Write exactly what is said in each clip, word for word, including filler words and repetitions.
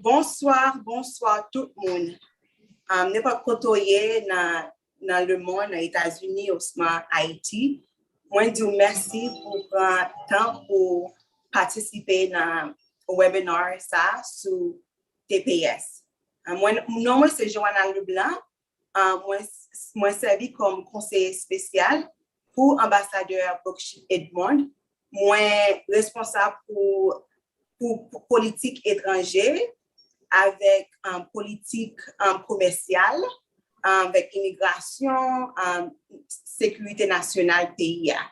Bonswa, bonswa tout moun. Um, nenpòt kote w ye nan, nan lemonn, nan Etazini, osnon Ayiti, mwen di w mèsi pou pran tan pou patisipe nan webinar sa sou T P S. Um, mwen, non mwen se Joanna Leblanc. Uh, mwen, mwen sèvi kòm konseye espesyal pou anbasadè Bocchit Edmond. Mwen responsab pou, pou, pou politik etranje avèk um, politik um, komèsyal, um, avèk imigrasyon, um, sekirite nasyonal peyi a.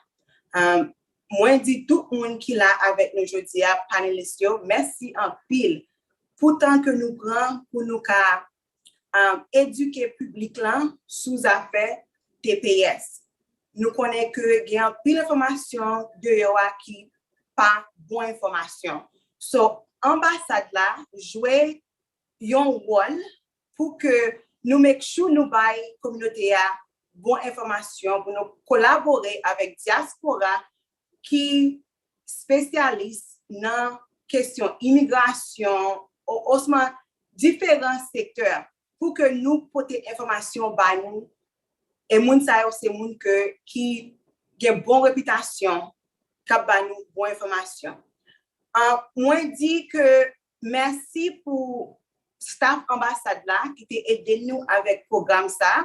Um, mwen di tout moun ki la avèk nou jodi a, panelis yo, mèsi anpil pou tan ke nou pran pou nou ka um, edike piblik lan sou zafè T P S. Nou konnen ke gen anpil enfòmasyon deyò a ki pa bon enfòmasyon. So, anbasad la jwe yon wòl pou ke nou make sure nou bay kominote a bon enfòmasyon, pou nou kolabore avèk dyaspora ki espesyalis nan kesyon imigrasyon, o- osnon diferan sektè, pou ke nou pote enfòmasyon ba nou. E moun sa yo se moun ke, ki gen bon repitasyon, k ap ba nou bon enfòmasyon. Uh, mwen di ke mèsi pou staff anbasad la ki te ede nou avèk pwogram sa.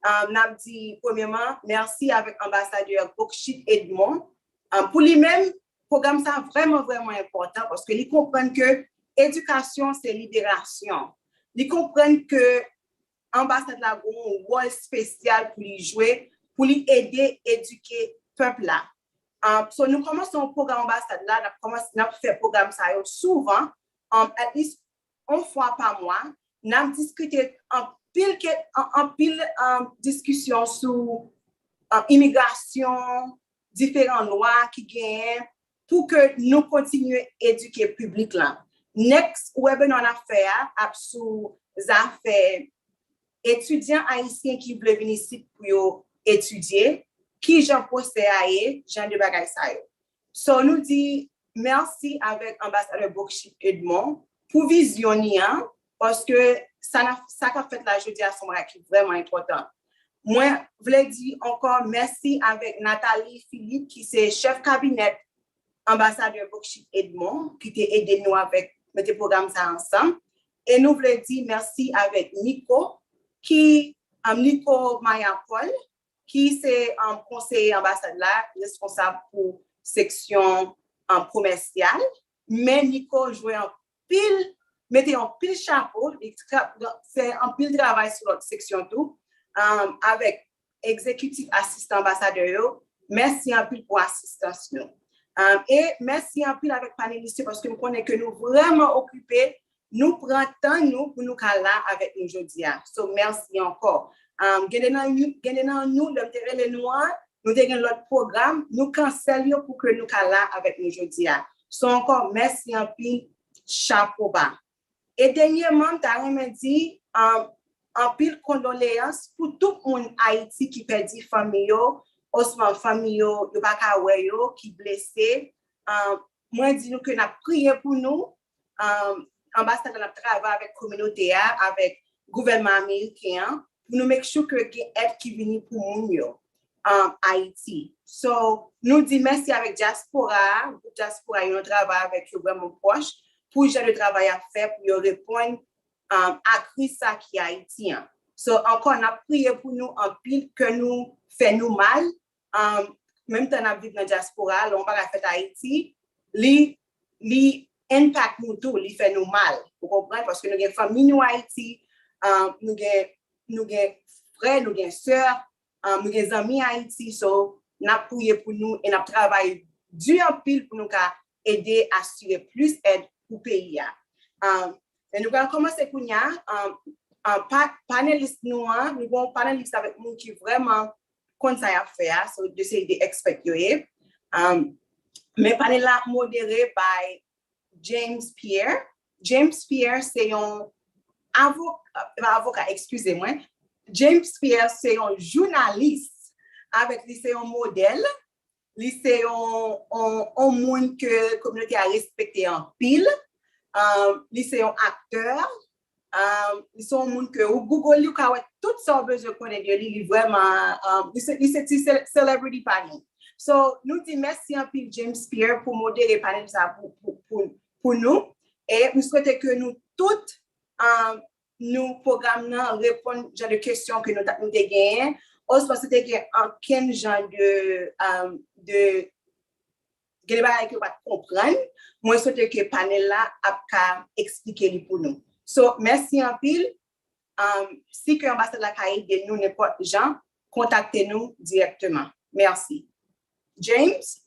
Um, n ap di, premyèman, mèsi avèk anbasadè Bocchit Edmond. Um, pou li menm, pwogram sa vrèman, vrèman enpòtan paske li konprann ke edikasyon se liberasyon. Li konprann ke anbasad la gen yon wòl espesyal pou li jwe, pou li ede edike pèp la. Um, so, nou kòmanse yon pwogram anbasad la, n ap kòmanse, n ap fè pwogram sa yo souvan, um, at least yon fwa pa mwa. N ap diskite anpil, ke- an- anpil um, diskisyon sou um, imigrasyon, diferan lwa ki genyen pou ke nou kontinye edike piblik lan. Next webinar n ap fè a ap sou zafè etidyan ayisyen ki vle vin isit pou yo etidye, ki jan pwosè a ye, jan de bagay sa yo. So, nou di mèsi avèk anbasadè Bocchit Edmond pou vizyon ni an, paske sa, n a- sa k ap fèt la jodi a se yon bagay ki vrèman enpòtan. Mwen vle di ankò mèsi avèk Nathalie Philippe, ki se chèf kabinèt anbasadè Bocchit Edmond, ki te ede nou avèk mete pwogram sa ansanm. E nou vle di mèsi avèk Nico, ki, um, Nico Maya Paul, ki se um, konseye anbasad la, responsab pou seksyon um, komèsyal. Men Nico jwe anpil, mete anpil chapo, li tra- fè anpil travay sou lòt seksyon tou, um, avèk egzekitif asistan anbasadè yo. Mèsi anpil pou asistans nou. Um, e mèsi anpil avèk panelis yo, paske m konnen ke nou vrèman okipe, nou pran tan nou pou nou ka la avèk nou jodi a. So, mèsi ankò. Um, gen de nan, gen de nan nou, lè m te rele nou an, nou te gen lòt pwogram, nou kansèl yo pou ke nou ka la avèk nou jodi a. So, ankò, mèsi anpil, chapo ba. E dènyèman, m ta renmen di um, anpil kondoleyans pou tout moun Ayiti ki pèdi fanmi yo, osnon fanmi yo, yo pa ka wè yo, ki blese. Um, mwen di nou ke n ap priye pou nou. Um, anbasad la ap travay avèk kominote a, avèk gouvènman ameriken an, pou nou make sure ke gen èd ki vini pou moun yo um, Ayiti. So, nou di mèsi avèk dyaspora a, gwoup dyaspora yo, nou travay avèk yo vrèman pwòch pou jan de travay ap fè pou yo reponn um, a kriz sa ki Ayiti an. So, ankò, n ap priye pou nou anpil, kè nou fè nou mal, um, menm tan n ap viv nan dyaspora, lè yon bagay fèt Ayiti, li, li impact nou tou, li fè nou mal. Ou konprann? Paske nou gen fanmi nou Ayiti, um, nou gen, nou gen frè, nou gen sè, um, nou gen zanmi Ayiti, so n ap priye pou nou e n ap travay di anpil pou nou ka ede asire plis èd pou peyi a. Um, e nou pral kòmanse kounye a. Um, um, pa, panelis nou an, nou gen yon panelis avèk moun ki vrèman konn sa y ap fè a, so de se de expert yo ye. Um, men panel la modere by James Pierre. James Pierre se yon avoka, pa avoka, eskize mwen. James Pierre se yon jounalis, avèk li se yon modèl, li se yon, yon, yon moun ke kominote a respekte anpil. Um, li se yon aktè. Um, li se yon moun ke ou Google li, ou ka wè tout sa ou bezwen konnen de li. Li vrèman, um, li se, li se ti celebrity pa nou. So, nou di mèsi anpil James Pierre pou modere panel sa pou, pou, pou, pou nou. E m swete ke nou tout, um, nou pwogram nan reponn jan de kesyon ke nou, nou te genyen, oswa si te gen ankenn jan de, um, de, gen de bagay ke w pa t konprann, mwen swete ke panel la ap ka eksplike li pou nou. So, mèsi anpil. Um, si ke anbasad la ka ede nou nenpòt jan, kontakte nou dirèkteman. Mèsi. James?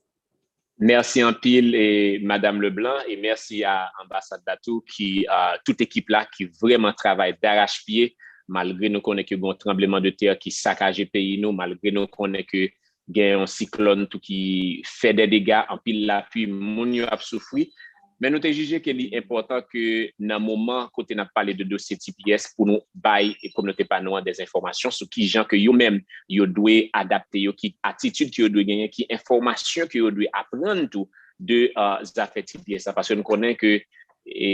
Mèsi anpil, e, Madam Leblanc, e mèsi a anbasad la tou, ki, a, tout ekip la ki vrèman travay darachpye, malgre nou konnen ke gen yon tranblemanntè ki sakaje peyi nou, malgre nou konnen ke gen yon siklòn tou ki fè de dega, anpil lapli, moun yo ap soufri. Men nou te jije ke li enpòtan ke nan moman kote n ap pale de dosye T P S pou nou bay kominote pa nou an de enfòmasyon sou ki jan ke yo menm yo dwe adapte yo, ki atitid ke yo dwe genyen, ki enfòmasyon ke yo dwe aprann tou de, uh, zafè T P S la. Paske nou konnen ke e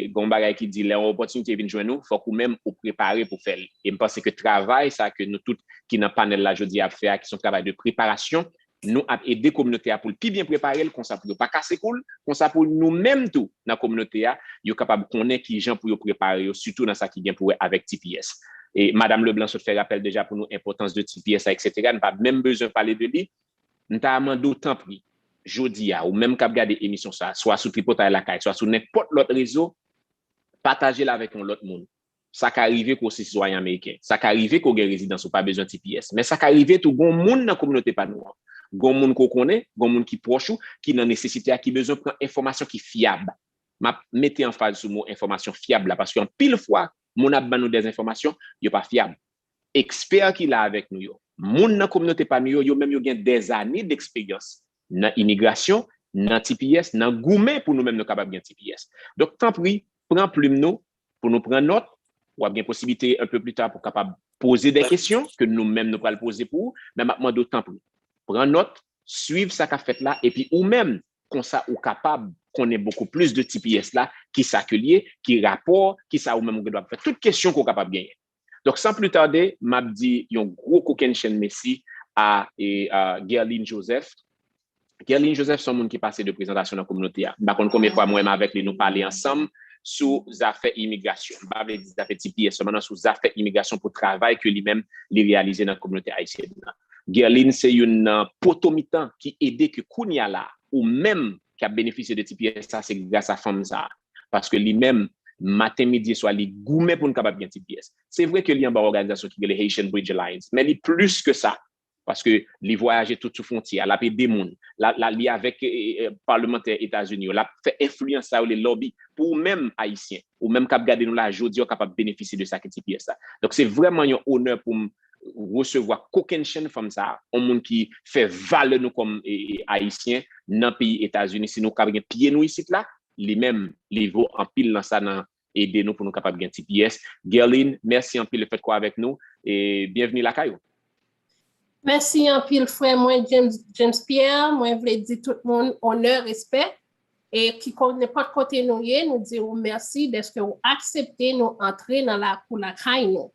gen yon bagay ki di lè yon opòtinite vin jwenn ou, fòk ou menm ou prepare pou fè l. E m panse ke travay sa ke nou tout ki nan panel la jodi a ap fè a, ki se yon travay de preparasyon, nou ap ede kominote a pou l pi byen prepare l, konsa pou yo pa kase kou l, konsa pou nou menm tou nan kominote a, yo kapab konnen ki jan pou yo prepare yo, sitou nan sa ki gen pou wè avèk T P S. E Madam Leblanc sot fè rapèl deja pou nou enpòtans de T P S la, etsetera. Nou pa menm bezwen pale de li. M ta mande w tanpri, jodi a, ou menm k ap gade emisyon sa, swa sou Tripotay Lakay, swa sou nenpòt lòt rezo, pataje l avèk yon lòt moun. Sa ka rive ke w se sitwayen ameriken. Sa ka rive ke w gen rezidans, ou pa bezwen T P S. Men sa ka rive tou, gon moun nan kominote pa nou an, gon moun ke w konnen, gon moun ki pwòch ou, ki nan nesesite a, ki bezwen pran enfòmasyon ki fyab. M ap mete anfaz sou mo enfòmasyon fyab la, paske anpil fwa, moun ap ban nou de enfòmasyon, yo pa fyab. Ekspè ki la avèk nou yo, moun nan kominote pa nou yo, yo menm yo gen dèzane deksperyans nan imigrasyon, nan T P S, nan goumen pou nou menm nou kapab gen T P S. Donk, tanpri, pran plim nou pou nou pran nòt. W ap gen posiblite enpe pli ta pou kapab poze de kesyon ke nou menm nou pral poze pou ou, men m ap mande w tanpri, pran nòt, swiv sa k ap fèt la, epi ou menm, konsa ou kapab konnen bokou plis de T P S la, ki sa ke l ye, ki rapò, ki sa ou menm ou gen dwa fè, tout kesyon ke w kapab genyen. Donk, san pli tade, m ap di yon gwo kokennchenn mèsi a, e, a Guerline Joseph. Guerline Joseph se yon moun ki pase de prezantasyon nan kominote a. M pa konn konbyen fwa mwen menm avèk li nou pale ansanm sou zafè imigrasyon. M pa vle di zafè T P S sèlman, non, sou zafè imigrasyon pou travay ke li menm li reyalize nan kominote ayisyèn nan. Guerline se youn nan poto mitan ki ede ke kounye a la, ou menm k ap benefisye de T P S sa, se gras a fanm sa. Paske li menm, maten, midi e swa, li goumen pou n kapab gen T P S. Se vre ke li anba òganizasyon ki rele Haitian Bridge Alliance, men li plis ke sa. Paske li vwayaje tout sou fwontyè a, l ap ede moun, l ap, l ap, li avèk, e, e, e, palmantè Etazini yo, l ap fè enfliyans sa yo, le lobby, pou ou menm, Ayisyen, ou menm k ap gade nou la jodi a, w kapab benefisye de sa ki T P S la. Donk, se vrèman yon onè pou m resevwa kokennchenn fanm sa a, yon moun ki fè valè nou kòm, e, e, Ayisyen nan peyi Etazini. Si nou ka gen pye nou isit la, li menm, li vo anpil nan sa, nan ede nou pou nou kapab gen T P S. Guerline, mèsi anpil lefètke w avèk nou, e byenvni lakay ou. Mèsi anpil, frè mwen, James, James Pierre. Mwen vle di tout moun onè, respè. E kikon, nenpòt kote nou ye, nou di ou mèsi dèske ou aksepte nou antre nan lakou lakay nou.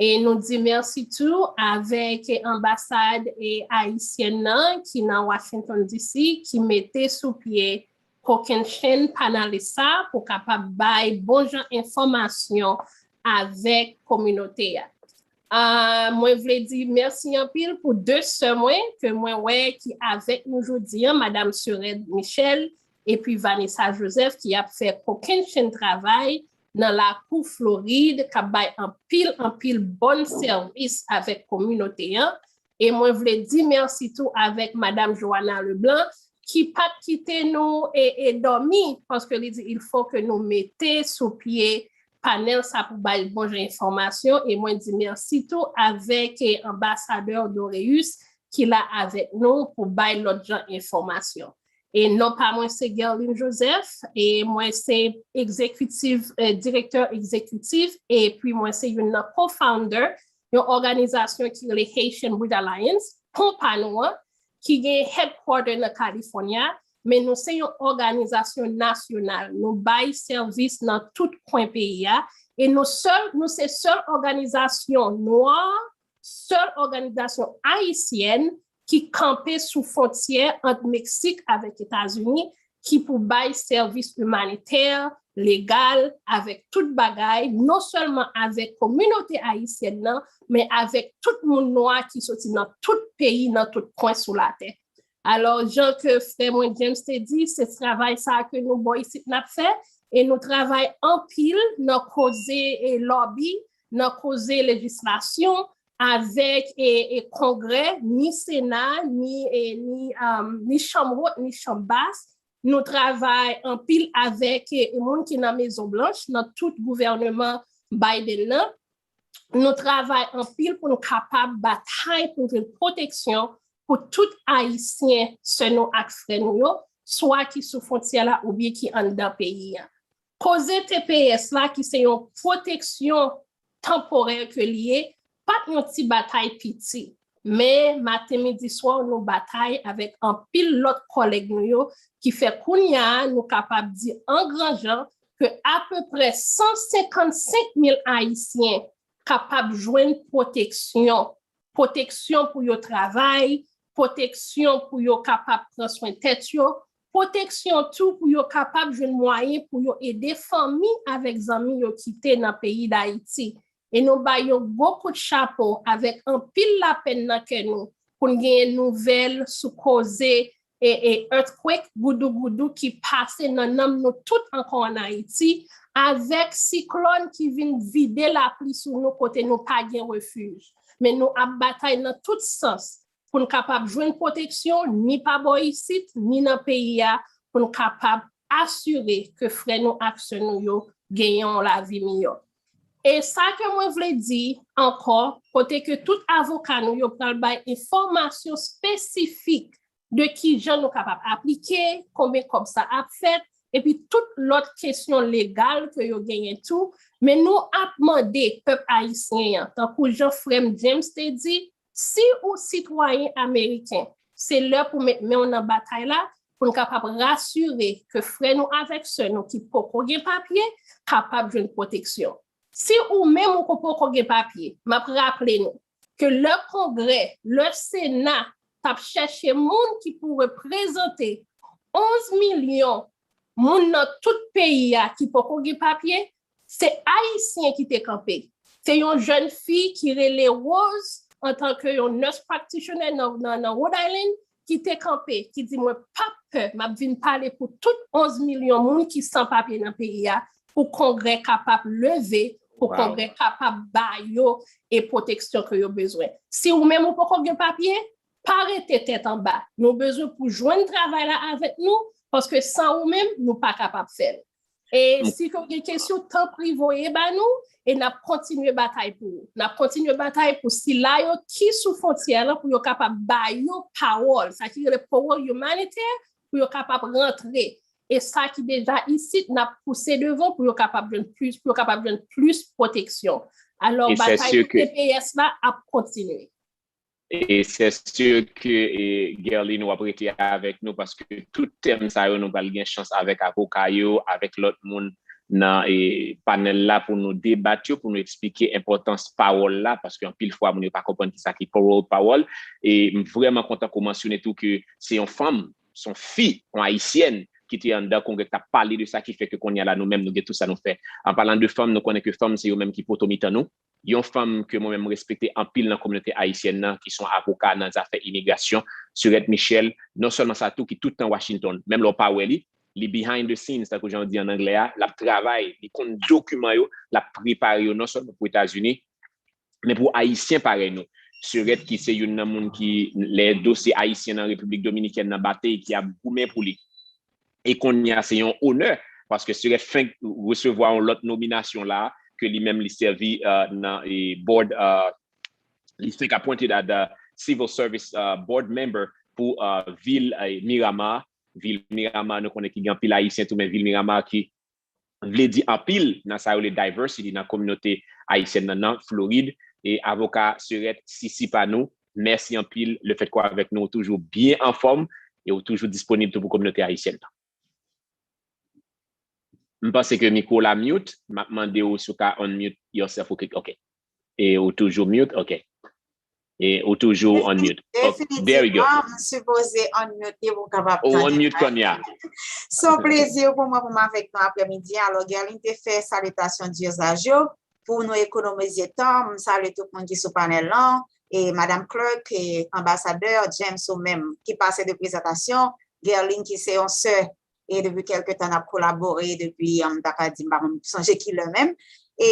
E nou di mèsi tou avèk anbasad, e, ayisyèn nan ki nan Washington D C, ki mete sou pye kokennchenn panel sa pou kapab bay bon jan enfòmasyon avèk kominote a. Ah, mwen vle di mèsi anpil pou de sè mwen ke mwen wè ki avèk nou jodi a, Madam Sorèd Michel epi Vanessa Joseph, ki ap fè kokennchenn travay nan lakou Florid, k ap bay anpil, anpil bon sèvis avèk kominote an. E mwen vle di mèsi tou avèk Madam Joanna Leblanc, ki pa t kite nou e, e dòmi, paske li di, il faut que nou mete sou pye panel sa pou bay bon jan enfòmasyon. E mwen di mèsi tou avèk, e, anbasadè Doreus ki la avèk nou pou bay lòt jan enfòmasyon. E non pa mwen se Guerline Joseph, e mwen se egzekitif, e, direktè egzekitif, epi mwen se youn nan co-founder yon òganizasyon ki rele Haitian Bridge Alliance, pon pa nou an, ki gen headquarter nan California, men nou se yon òganizasyon nasyonal. Nou bay sèvis nan tout kwen peyi a, e nou sèl, nou se sèl òganizasyon nwa, sèl òganizasyon ayisyèn ki kanpe sou fwontyè ant Meksik avèk Etazini, ki pou bay sèvis imanitè, legal, avèk tout bagay, non sèlman avèk kominote ayisyèn nan, men avèk tout moun nwa ki soti nan tout peyi, nan tout kwen sou latè. Alò, jan ke frè mwen James te di, se travay sa a ke nou bò isit n ap fè, e nou travay anpil nan koze e lòbi, nan koze lejislasyon, avèk e, e kongrè, ni Sena, ni, e, ni, um, ni chanm wot, ni chanm bas. Nou travay anpil avèk e, e moun ki nan Mezon Blanch, nan tout gouvènman Biden nan. Nou travay anpil pou nou kapab batay pou nou jwenn pwoteksyon pou tout Ayisyen, sè nou ak frè nou yo, swa ki sou fwontyè la oubyen ki anndan peyi a. Koze T P S la, ki se yon pwoteksyon tanporè ke li ye, pa t yon ti batay piti. Men, maten, midi, swa, nou batay avèk anpil lòt kòlèg nou yo, ki fè kounye a, nou kapab di an gran jan ke apeprè san senkannsenk mil Ayisyen kapab jwenn pwoteksyon. Pwoteksyon pou yo travay, pwoteksyon pou yo kapab pran swen tèt yo, pwoteksyon tou pou yo kapab jwenn mwayen pou yo ede fanmi avèk zanmi yo kite nan peyi Dayiti. E nou bay yon gwo kout chapo avèk anpil lapèn nan kè nou pou n genyen nouvèl sou koze e, e earthquake, goudougoudou ki pase nan nanm nou tout ankò ann Ayiti, avèk siklòn ki vin vide lapli sou nou kote nou pa gen refij. Men nou ap batay nan tout sans pou n kapab jwenn pwoteksyon ni pa bò isit, ni nan peyi a, pou n kapab asire ke frè nou ak sè nou yo genyen yon lavi miyò. E sa ke mwen vle di ankò, kote ke tout avoka nou yo pral bay enfòmasyon espesifik de kijan nou kapab aplike, konbyen kòb sa ap fèt, epi tout lòt kesyon legal ke yo genyen tou, men nou ap mande pèp ayisyen an, tankou jan frè m James te di, si ou sitwayen ameriken, se lè pou met men w nan batay la, pou n kapab rasire ke frè nou avèk sè nou ki poko gen papye, kapab jwenn pwoteksyon. Si ou menm ou ko poko gen papye, m ap raple nou ke lè Kongrè, lè Sena t ap chèche moun ki pou reprezante onz milyon moun nan tout peyi a ki poko gen papye, se Ayisyen ki te kanpe. Se yon jèn fi ki rele Rose, antanke yon nurse practitioner nan, nan, nan Rhode Island, ki te kanpe, ki di, "Mwen p ap pè, m ap vin pale pou tout onz milyon moun ki san papye nan peyi a, pou Kongrè kapab leve, pou Kongrè kapab ba yo e pwoteksyon ke yo bezwen." Si ou menm ou poko gen papye, pa rete tèt anba. Nou bezwen pou jwenn travay la avèk nou, paske san ou menm, nou pa kapab fè l. E si ke w gen kesyon, tanpri voye ba nou, e n ap kontinye batay pou ou. N ap kontinye batay pou sila yo ki sou fwontyè lan, pou yo kapab ba yo pawòl, sa ki rele pawòl imanitè, pou yo kapab rantre. E sa ki deja isit, n ap pouse devan pou yo kapab jwenn plis, pou yo kapab jwenn plis pwoteksyon. Alò, batay pou T P S la ap kontinye. E c'est sûr que, e, Guerline, w ap rete avèk nou, paske tout tèm sa yo, nou pral gen chans avèk avoka yo, avèk lòt moun nan, e, panèl la pou nou debat yo, pou nou eksplike enpòtans pawòl la, paske anpil fwa moun yo pa konprann kisa ki pawòl, pawòl. E m vrèman kontan ke w mansyone tou ke se yon fanm, se yon fi, yon ayisyèn ki te anndan Kongrè k t ap pale de sa ki fè ke kounye a la nou menm nou gen tout sa nou fè. An palan de fanm, nou konnen ke fanm se yo menm ki poto mitan nou. Yon fanm ke mwen menm m respekte anpil nan kominote ayisyèn nan, ki se yon avoka nan zafè imigrasyon, Surette Michel, non sèlman sa tou ki tout tan Washington, menm lè w pa wè li, li behind the scenes, tankou jan yo di an anglè a, l ap travay, li konn dokiman yo, l ap prepare yo non sèlman pou Etazini, men pou Ayisyen parèy nou. Surette ki se youn nan moun ki, lè dosye ayisyen nan Repiblik Dominikèn nan bate, ki ap goumen pou li. E kounye a, se yon onè, paske Surette fenk resevwa yon lòt nominasyon la, ke li menm li sèvi, euh, nan, e, board, euh, li fenk appointed as the civil service, euh, board member pou, euh, vil, euh, Miramar. Vil Miramar, nou konnen ki gen anpil Ayisyen tou, men vil Miramar ki vle di anpil nan sa yo rele diversity nan kominote ayisyèn nan, nan Florid. E avoka Surette, Sisi pa nou, mèsi anpil lefètke w avèk nou, ou toujou byen anfòm. e ou toujou disponib tou pou kominote ayisyèn nan. M panse ke mikwo w la mute, m ap mande w si w ka unmute yourself ou klik, ok. E ou toujou mute, ok. E ou toujou unmute. Ok, there we go. Definitivman, m sipoze unmute li pou m kapab tande. Ou unmute kounye a. Se yon plezi pou mwen pou m avèk nou aprèmidi a. Alò, Guerline te fè salitasyon dyozaj yo. Pou nou ekonomize tan, m salye tout moun ki sou panèl lan, e Madam Clark, e Anbasadè James ou menm ki pase de prezantasyon, Guerline ki se yon sè, e depi kèlke tan n ap kolabore, depi, m ta ka di, m pa menm sonje ki lè menm. E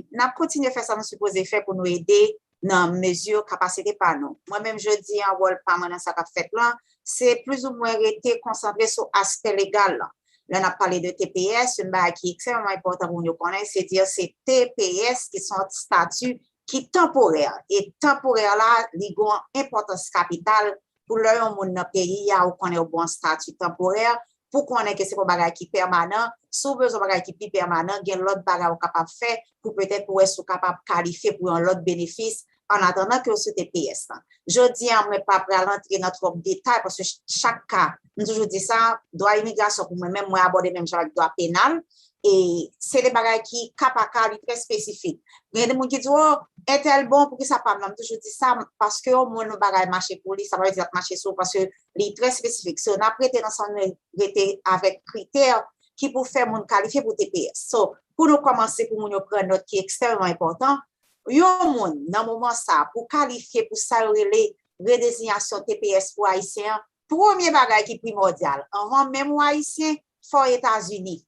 n ap kontinye fè sa nou sipoze fè pou nou ede nan mezi kapasite pa nou. Mwen menm jodi a, wòl pa mwen nan sa k ap fèt lan, se plizoumwen rete konsantre sou aspè legal lan. Lè n ap pale de T P S, yon bagay ki ekstrèmeman enpòtan pou moun yo konnen, se di se T P S ki se yon stati ki tanporè. E tanporè la, li gen yon enpòtans kapital pou lè yon moun nan peyi a, ou konnen ou gen yon stati tanporè, pou konnen ke se pa yon bagay ki pèmanan. Si w bezwen yon bagay ki pi pèmanan, gen lòt bagay ou kapab fè pou petèt pou wè si w kapab kalifye pou yon lòt benefis annatandan ke w sou T P S lan. Jodi a, mwen pa pral antre nan twòp detay, paske ch- chak ka, m toujou di sa, dwa imigrasyon pou mwen menm, mwen abòde menm jan avèk dwa penal, e se de bagay ki ka pa ka, li trè espesifik. Gen de moun ki di, o, entèl bon, poukisa pa m nan? M toujou di sa, paske yon moun, yon bagay mache pou li, sa pa vle di l ap mache sou ou, paske li trè espesifik. So, n ap rete nan sa nou rete avèk kritè ki pou fè moun kalifye pou T P S. So, pou nou kòmanse, pou moun yo pran nòt ki ekstrèmeman enpòtan, yon moun, nan moman sa, pou kalifye pou sa yo rele redezinyasyon T P S pou Ayisyen an, premye bagay ki primòdyal, anvan menm ou Ayisyen, fò w Etazini.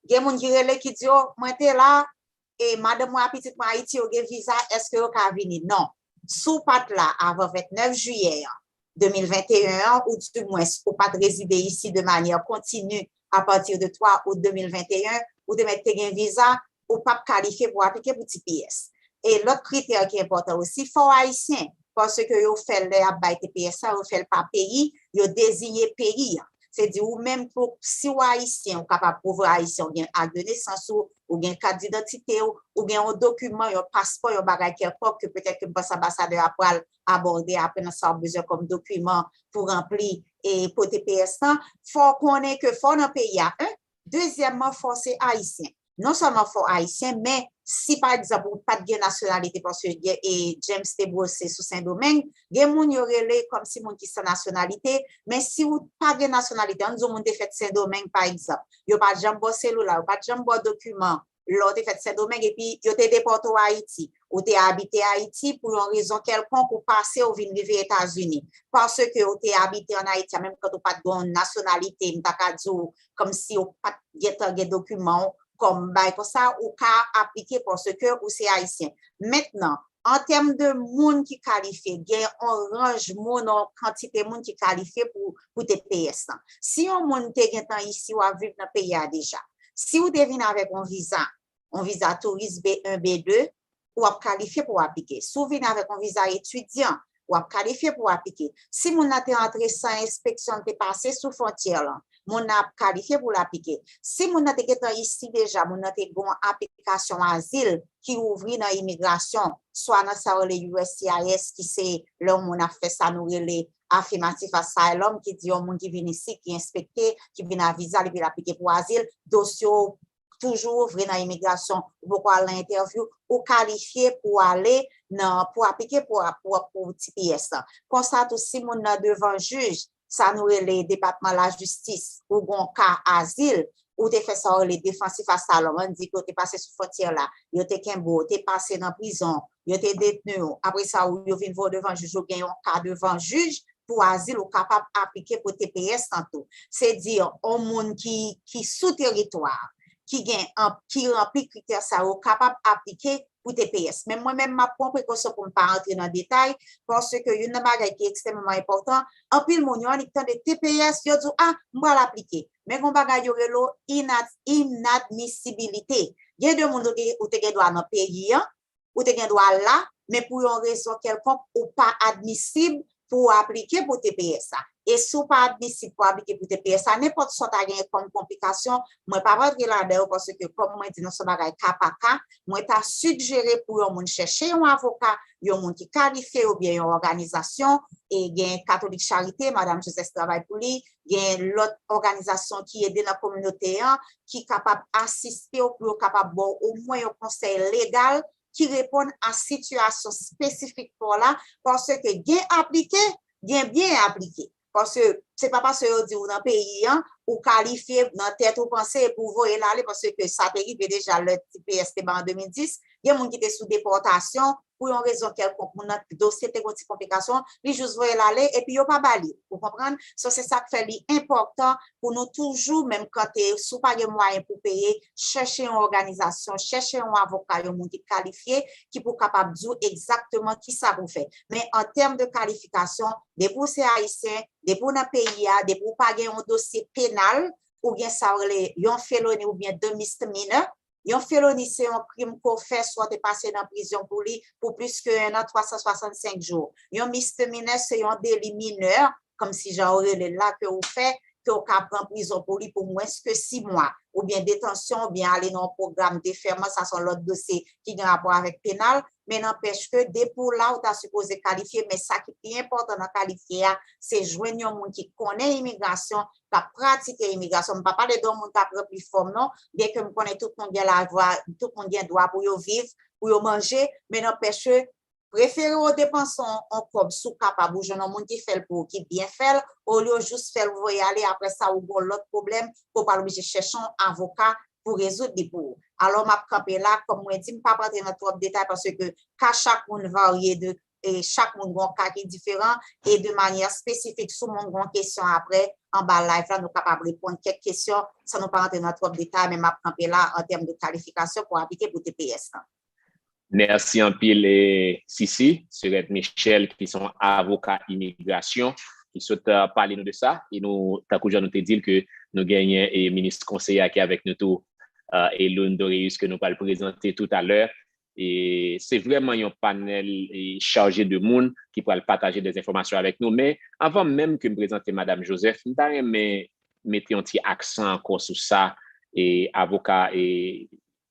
Gen moun ki rele ki di, o, mwen te la, e madanm mwen ak pitit mwen Ayiti, yo gen viza, èske yo ka vini? Non. Si w pa t la avan vennèf jiyè an, de mil venteyen an, ou dimwens ou pa t rezide isi de manyè kontini apati de twa out de mil venteyen, ou te mèt te gen viza, ou p ap kalifye pou aplike pou T P S. E lòt kritè ki enpòtan osi, fò w ayisyen, paske yo fè l lè y ap bay T P S la, yo fè l pa peyi, yo deziye peyi an. Se di ou menm pou, si w ayisyen, ou kapab pwouve w ayisyen, ou gen ak de nesans ou, ou gen kat didantite w, ou gen yon dokiman, yon paspò, yon bagay kèlkonk ke petèt ke m panse anbasadè a pral abòde apre nan sa w ap bezwen kòm dokiman pou ranpli e pou T P S lan. Fò w konnen ke fò w nan peyi a, en. Dezyèmman, fò w se ayisyen. Non sèlman fò w ayisyen, men si pa egzanp ou pa t gen nasyonalite, paske gen, e James te bwose sou Sendomeng, gen moun yo rele kòmsi moun ki san nasyonalite, men si ou pa gen nasyonalite, ann di w moun te fèt Sendomeng pa egzanp, yo pa t janm ba w selila, yo pa t janm ba w dokiman lè w te fèt Sendomeng, epi yo te depòte w Ayiti. Ou te abite Ayiti pou yon rezon kèlkonk, ou pase, ou vin rive Etazini. Paske ou te abite ann Ayiti a, menm kan ou pa t gen yon nasyonalite, m ta ka di w, kòmsi ou pa t gentan gen dokiman w, kòm bagay konsa, ou ka aplike paske ou se ayisyen. Mentnan, an tèm de moun ki kalifye, gen yon ranj moun, yon kantite moun ki kalifye pou, pou T P S lan. Si yon moun te gentan isi, w ap viv nan peyi a deja. Si ou te vin avèk yon viza, yon viza touris B yen, B de, w ap kalifye pou w aplike. Si w vin avèk yon viza etidyan, w ap kalifye pou w aplike. Si moun nan te antre san enspeksyon, l te pase sou fwontyè lan, moun nan ap kalifye pou l aplike. Si moun nan te gentan isi deja, moun nan te gen yon aplikasyon azil ki ouvri nan imigrasyon, swa nan sa yo rele U S C I S, ki se lè yon moun ap fè sa nou rele affirmative asylum, ki di yon moun ki vin isi, ki enspekte, ki vin a viza l, epi l aplike pou azil, dosye w toujou ouvri nan imigrasyon, ou poko al nan entèvyou, ou kalifye pou ale nan, pou aplike pou, pou, pou T P S lan. Konsa tou, si moun nan devan jij, sa nou rele Depatman Lajistis, ou gen yon ka azil, ou te fè sa yo rele defensive asylum, ann di ke w te pase sou fwontyè la, yo te kenbe w, ou te pase nan prizon, yo te detni w, apre sa, ou, yo vin voye w devan jij, ou gen yon ka devan jij pou azil, ou kapab aplike pou T P S lan tou. Se di, yon moun ki, ki sou teritwa a, ki gen, an- ki ranpli kritè sa yo, kapab aplike pou T P S. Men mwen menm, m ap pran prekosyon pou m pa antre nan detay, paske youn nan bagay ki ekstrèmeman enpòtan, anpil moun yo annik tande T P S, yo di w, a, m pral aplike. Men gen yon bagay yo rele w inad- inadmisibilite. Gen de moun ou te, ou te gen dwa nan peyi an, ou te gen dwa la, men pou yon rezon kèlkonk, ou pa admisib pou w aplike pou T P S la. E si w pa admisib pou aplike pou T P S la, nenpòt sa w ta genyen kòm konplikasyon, mwen p ap rantre ladan yo, paske kòm mwen di nou, se yon bagay ka pa ka. Mwen ta sijere pou yon moun chèche yon avoka, yon moun ki kalifye, oubyen yon òganizasyon, e gen Katolik Charite, Madanm Joseph travay pou li, gen lòt òganizasyon ki ede nan kominote an, ki kapab asiste w pou yo kapab ba w omwen yon konsèy legal ki reponn a sitiyasyon espesifik pa w la, paske gen aplike, gen byen aplike. Paske se pa paske yo di w nan peyi an, ou kalifye nan tèt ou panse epi w voye l ale, paske sa te rive deja lè T P S te bay an de mil dis, gen moun ki te sou depòtasyon, pou yon rezon kèlkonk, moun nan dosye te gen yon ti konplikasyon, li jis voye l ale, epi yo pa ba li, ou konprann? So, se sa k fè li enpòtan pou nou toujou, menm kante, si w pa gen mwayen pou peye, chèche yon òganizasyon, chèche yon avoka, yon moun ki kalifye, ki pou kapab di w egzakteman kisa pou fè. Men an tèm de kalifikasyon, depi w se ayisyen, depi w nan peyi a, depi w pa gen yon dosye penal, ou gen sa w rele yon feloni oubyen de misdemeanor, yon feloni se yon krim ke w fè, swa w te pase nan prizon pou li pou plis ke en an, twa san swasannsenk jou. Yon misdemeanor se yon deli minè, kòmsi jan yo rele l la, ke w fè, ke w ka pran prizon pou li pou mwens ke sis mwa, oubyen detansyon, oubyen ale nan yon pwogram defèman, sa se yon lòt dosye ki gen rapò avèk penal, men nanpèch ke depi w la, ou ta sipoze kalifye, men sa ki pi enpòtan nan kalifye a, se jwenn yon moun ki konnen imigrasyon, k ap pratike imigrasyon. M pa pale de yon moun k ap ranpli fòm non, byenke m konnen tout moun gen lavwa, tout moun gen dwa pou yo viv, pou yo manje, men nanpèch ke prefere w depanse yon, yon kòb si w kapab, ou jwenn yon moun ki fè l pou ou, ki byen fè l, olye w jis fè l voye ale, apre sa ou gen yon lòt pwoblèm, ke w pral oblije chèche yon avoka pou rezoud li pou ou. Alò, m ap kanpe la, kòm mwen di, m p ap rantre nan twòp detay paske ka chak moun varye de e chak moun gen yon ka ki diferan, e de manyè espesifik, si moun gen yon kesyon apre, anba live la, nou kapab reponn kèk kesyon, san nou pa rantre nan twòp detay, men m ap kanpe la an tèm de kalifikasyon pou aplike pou T P S lan. Mèsi anpil, e, Sisi, Surette Michel, ki se yon avoka imigrasyon, ki sot, e, pale nou de sa, e nou, tankou jan nou te di l, ke nou genyen, e, minis konseye a ki avèk nou tou, e, Eloune Doréus, ke nou pral prezante toutalè. E se vrèman yon panèl, e, chaje de moun ki pral pataje de enfòmasyon avèk nou. Men anvan menm ke m prezante Madanm Joseph, m ta renmen mete yon ti aksan ankò sou sa, e, avoka, e,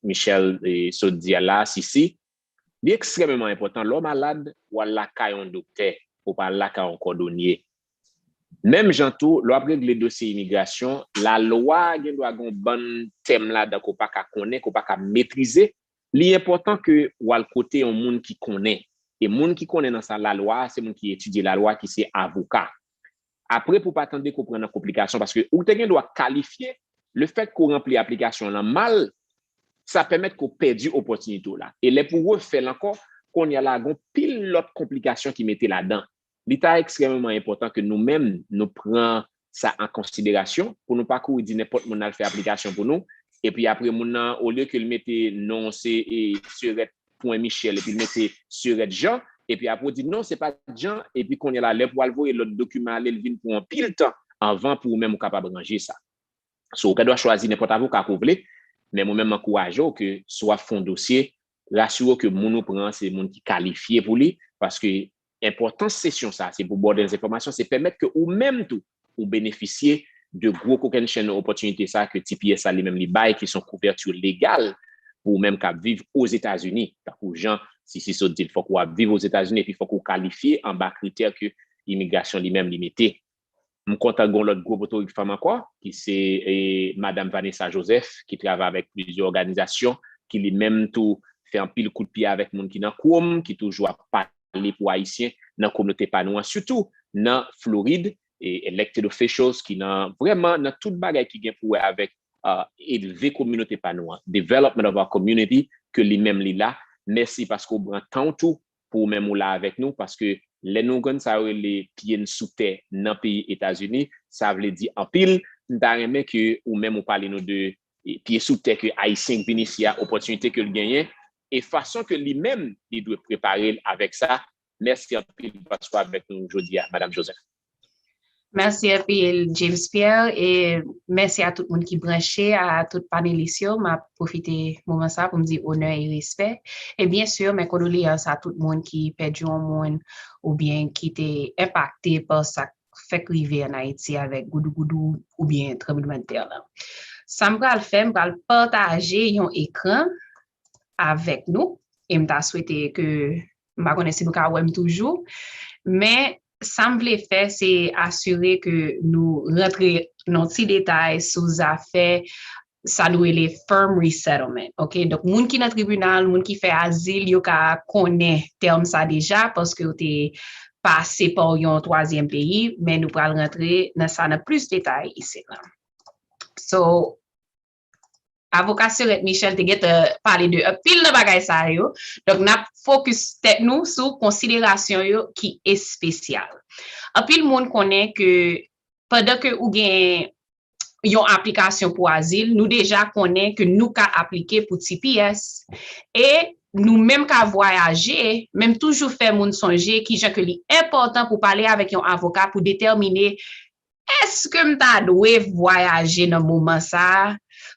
Michel, e, sot di a la, Sisi. Li ekstrèmeman enpòtan, lè w malad, w al lakay yon doktè, ou pa al lakay yon kòdonye. Menm jan tou, lè w ap regle dosye imigrasyon, lalwa gen dwa gen yon bann tèm ladan ke w pa ka konnen, ke w pa ka metrize. Li enpòtan ke w al kote yon moun ki konnen. E moun ki konnen nan sa lalwa a, se moun ki etidye lalwa, ki se avoka. Apre, pou w pa tande ke w pran nan konplikasyon, paske ou te gen dwa kalifye, lefètke w ranpli aplikasyon lan mal, sa pèmèt ke w pèdi opòtinite w la. E lè pou w refè l ankò, kounye a la, gen yon pil lòt konplikasyon ki mete ladan. Li ta ekstrèmeman enpòtan ke nou menm, nou pran sa an konsiderasyon, pou nou pa kouri di nenpòt moun al fè aplikasyon pou nou, epi apre moun nan, olye ke l mete non se, e, Surette pwen Michel, epi l mete Surette Jean, epi apre w di non, se pa Jean, epi kounye a la, lè pou w al voye lòt dokiman ale, l vin pran anpil tan anvan pou ou menm ou kapab ranje sa. So, ou gen dwa chwazi nenpòt avoka ke w vle, men mwen menm m ankouraje w ke si w ap fè yon dosye, rasire w ke moun ou pran an se moun ki kalifye pou li, paske enpòtans sesyon sa, se pou ba w de enfòmasyon, se pèmèt ke ou menm tou, ou benefisye de gwo kokennchenn opòtinite sa ke T P S la li menm li bay, ki se yon kouvèti legal pou ou menm k ap viv Ozetazini. Tankou jan Sisi sot di l, fòk ou ap viv Ozetazini epi fòk ou kalifye anba kritè ke imigrasyon li menm li mete. M kontan gen yon lòt gwo potorik fanm ankò, ki se, e, Madanm Vanessa Joseph, ki travay avèk plizyè òganizasyon, ki li menm tou fè anpil kout pye avèk moun ki nan Chrome, ki toujou ap pale pou Ayisyen nan kominote pa nou an, sitou nan Florid, e elected officials ki nan, vrèman, nan tout bagay ki gen pou wè avèk, uh, elve kominote pa nou an, development of our community, ke li menm li la. Mèsi paske w pran tan w tou pou ou menm ou la avèk nou, paske lè nou konn sa yo rele pye n sou tè nan peyi Etazini, sa vle di anpil. M ta renmen ke ou menm ou pale nou de, e, pye sou tè ke Ayisyen k vin isi a, opòtinite ke l genyen, e fason ke li menm li dwe prepare l avèk sa. Mèsi anpil paske w avèk nou jodi a, Madanm Joseph. Mèsi anpil, James Pierre, e mèsi a tout moun ki branche, a tout panelis yo. M ap pwofite moman sa pou m di onè e respè. E byen si, men kondoleyans a tout moun ki pèdi yon moun oubyen ki te enpakte pa sa k fèk rive ann Ayiti avèk goudougoudou oubyen tranblemanntè lan. Sa m pral fè, m pral pataje yon ekran avèk nou, e m ta swete ke, m pa konnen si nou ka wè m toujou, men sa m vle fè, se asire ke nou rantre nan ti detay sou zafè sa nou rele firm resettlement. Ok, donk moun ki nan tribinal, moun ki fè azil, yo ka konnen tèm sa deja, paske yo te pase pa yon twazyèm peyi, men nou pral rantre nan sa nan plis detay isit la. So, avoka Serette Michel te gentan pale de anpil nan bagay sa yo. Donk, n ap fokis tèt nou sou konsiderasyon yo ki espesyal. Anpil moun konnen ke pandan ke ou gen yon aplikasyon pou azil, nou deja konnen ke nou ka aplike pou T P S. E nou menm ka vwayaje, men m toujou fè moun sonje kijan ke li enpòtan pou pale avèk yon avoka pou detèmine èske m ta dwe vwayaje nan moman sa a?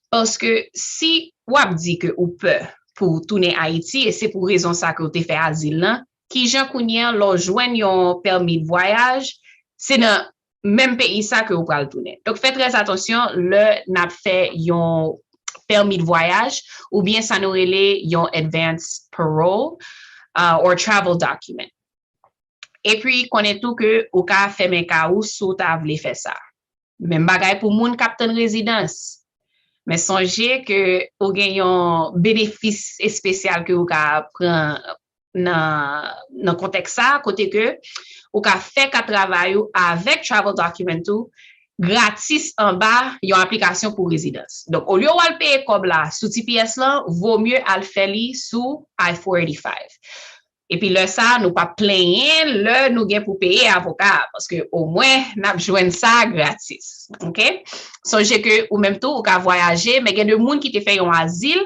Paske si w ap di ke ou pè pou w tounen Ayiti, e se pou rezon sa ke w te fè azil lan, kijan kounye a lè w jwenn yon pèmi de vwayaj, se nan menm peyi sa ke w pral tounen? Donk, fè trè atansyon lè n ap fè yon pèmi de vwayaj oubyen sa nou rele yon advance parole uh, or travel document. Epi, konnen tou ke ou ka fèmen ka ou si w ta vle fè sa. Menm bagay pou moun k ap tann rezidans. Men sonje ke ou gen yon benefis espesyal ke ou ka pran nan, nan kontèks sa, kote ke ou ka fè ka travay ou avèk travel document ou gratis anba yon aplikasyon pou rezidans. Donk, olye w al peye kòb la sou T P S lan, vo mye al fè li sou I four eighty-five. Epi lè sa, nou p ap plenyen lè nou gen pou peye avoka a, paske omwen n ap jwenn sa gratis. Ok? Sonje ke ou menm tou, ou ka vwayaje, men gen de moun ki te fè yon azil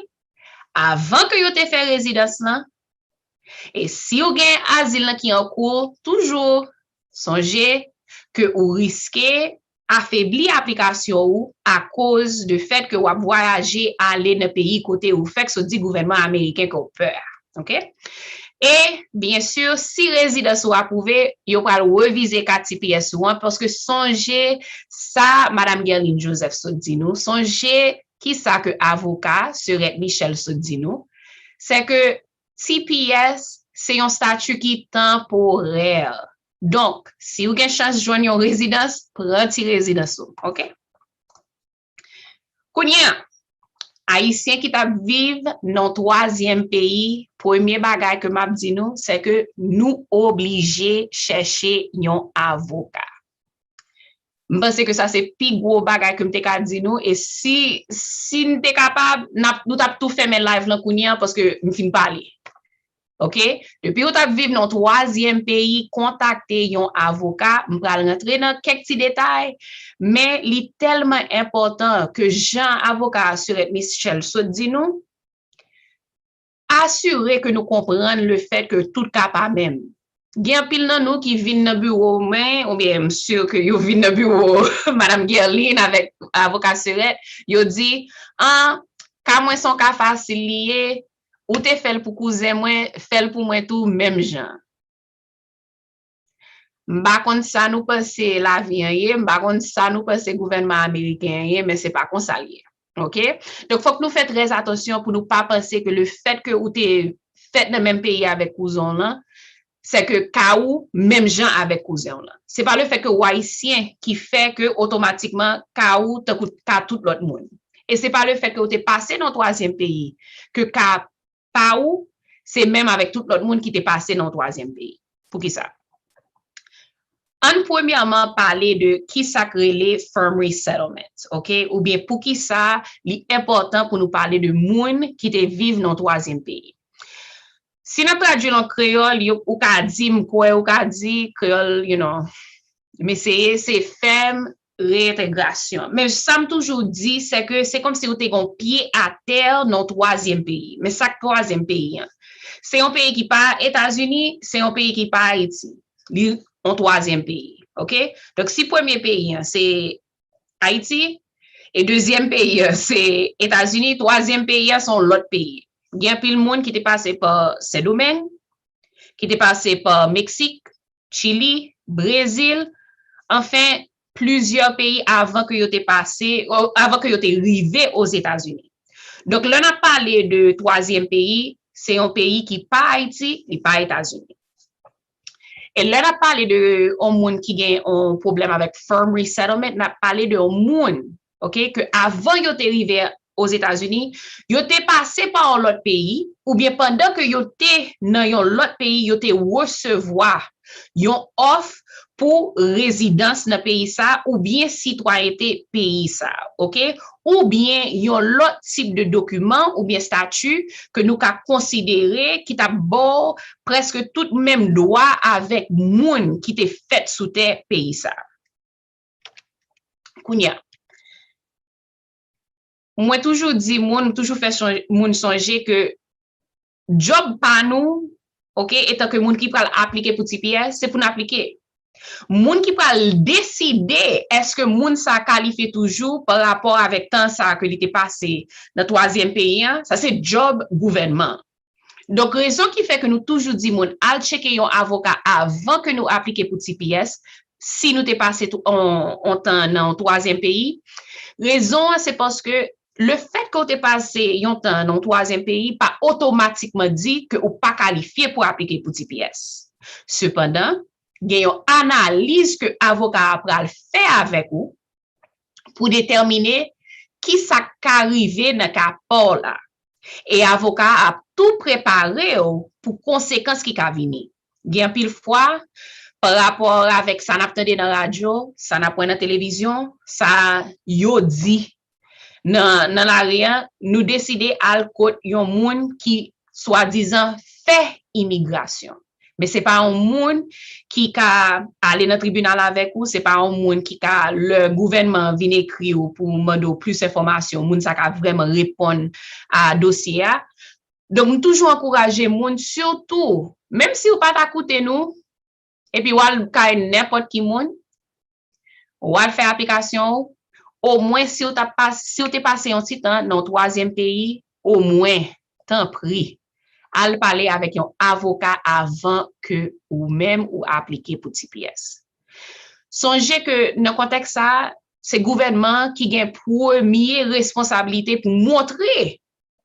avan ke yo te fè rezidans lan. E si w gen azil lan ki an kou, toujou sonje ke ou riske afebli aplikasyon ou akoz de fèt ke w ap vwayaje ale nan peyi kote ou fèk sot di gouvènman ameriken ke w pè a. Ok? E, byen si, si rezidans ou apwouve, yo pral revize ka T P S ou an, paske sonje sa Madanm Guerline Joseph sot di nou, sonje kisa ke avoka Serette Michel sot di nou, se ke T P S se yon stati ki tanporè. Donk, si w gen chans jwenn yon rezidans, pran ti rezidans ou, ok? Kounye a, Ayisyen ki t ap viv nan twazyèm peyi, premye bagay ke m ap di nou, se ke nou oblije chèche yon avoka. M panse ke sa se pi gwo bagay ke m te ka di nou, e si, si n te kapab, n ap, nou t ap tou fèmen live lan kounye a, paske m fin pale. Ok? Depi ou t ap viv nan twazyèm peyi, kontakte yon avoka. M pral rantre nan kèk ti detay, men li tèlman enpòtan ke jan avoka Serette Michel sot di nou, asire ke nou konprann le fèt ke tout ka pa menm. Gen anpil nan nou ki vin nan biwo mwen, oubyen m si ke yo vin nan biwo Madanm Guerline avèk avoka Serette, yo di, an, ka mwen se yon ka fasil li ye, ou te fè l pou kouzen mwen, fè l pou mwen tou menm jan. M pa konn sa nou panse lavi an ye, m pa konn sa nou panse gouvènman ameriken an ye, men se pa konsa l ye. Ok? Donk, fòk nou fè trè atansyon pou nou pa panse ke le fèt ke ou te fèt nan menm peyi avèk kouzen w lan, se ke ka ou menm jan avèk kouzen w lan. Se pa le fèt ke ou ayisyen ki fè ke otomatikman ka ou tankou ka tout lòt moun. E se pa le fèt ke ou te pase nan twazyèm peyi ke ka pa ou se menm avèk tout lòt moun ki te pase nan yon twazyèm peyi. Poukisa? Ann premyèman pale de kisa k rele firm resettlement, ok? Oubyen poukisa li enpòtan pou nou pale de moun ki te viv nan yon twazyèm peyi. Si n ap tradui l an kreyòl, yo, ou ka di, m kwè ou ka di, kreyòl, you know, m eseye, se fèm reentegrasyon. Men sa m toujou di, se ke se kòmsi ou te gen yon pye atè nan yon twazyèm peyi. Men sa k twazyèm peyi an? Se yon peyi ki pa Etazini, se yon peyi ki pa Ayiti. Li yon twazyèm peyi. Ok? Donk, si premye peyi an, se Ayiti, e dezyèm peyi an, se Etazini, twazyèm peyi an, se yon lòt peyi. Gen anpil moun ki te pase pa Sendomeng, ki te pase pa Meksik, Chili, Brezil, anfen, plizyè peyi avan ke yo te pase, avan ke yo te rive Ozetazini. Donk, lè n ap pale de twazyèm peyi, se yon peyi ki pa Ayiti, li pa Etazini. E lè n ap pale de yon moun ki gen yon pwoblèm avèk firm resettlement, n ap pale de yon moun, ok, ke avan yo te rive Ozetazini, yo te pase pa yon lòt peyi, oubyen pandan ke yo te nan yon lòt peyi, yo te resevwa yon òf pou rezidans nan peyi sa, oubyen sitwayente peyi sa, ok? Oubyen yon lòt tip de dokiman oubyen stati ke nou ka konsidere ki t ap ba w prèske tout menm dwa avèk moun ki te fèt sou tè peyi sa. Kounye a, mwen toujou di moun, m toujou fè sonj, moun sonje ke djòb pa nou, ok, etan ke moun ki pral aplike pou T P S, se pou n aplike. Moun ki pral deside èske moun sa kalifye toujou pa rapò avèk tan sa ke li te pase nan twazyèm peyi an, sa se djòb gouvènman. Donk, rezon ki fè ke nou toujou di moun al tcheke yon avoka avan ke nou aplike pou T P S, si nou te pase tou, on, on tan nan yon twazyèm peyi, rezon an se paske le fèt ke w te pase yon tan nan yon twazyèm peyi pa otomatikman di ke ou pa kalifye pou aplike pou T P S. Sepandan, gen yon analiz ke avoka a pral fè avèk ou pou detèmine ki sa k ka rive nan ka pa w la. E avoka a ap tou prepare w pou konsekans ki ka vini. Gen anpil fwa, pa rapò avèk sa n ap tande nan radyo, sa n ap wè nan televizyon, sa yo di nan, nan lari a, nou deside al kot yon moun ki swadizan fè imigrasyon. Men se pa yon moun ki ka ale nan tribinal avèk ou, se pa yon moun ki ka, lè gouvènman an vin ekri w pou mande w plis enfòmasyon, moun sa ka vrèman reponn a dosye a. Donk, m toujou ankouraje moun, sitou, menm si w pa ta koute nou, epi w al kay nenpòt ki moun, w al fè aplikasyon w, omwen si w ta pas-, si w te pase yon ti tan nan yon twazyèm peyi, omwen, tanpri, al pale avèk yon avoka avan ke ou menm ou aplike pou T P S. Sonje ke nan kontèks sa a, se gouvènman an ki gen premye responsablite pou montre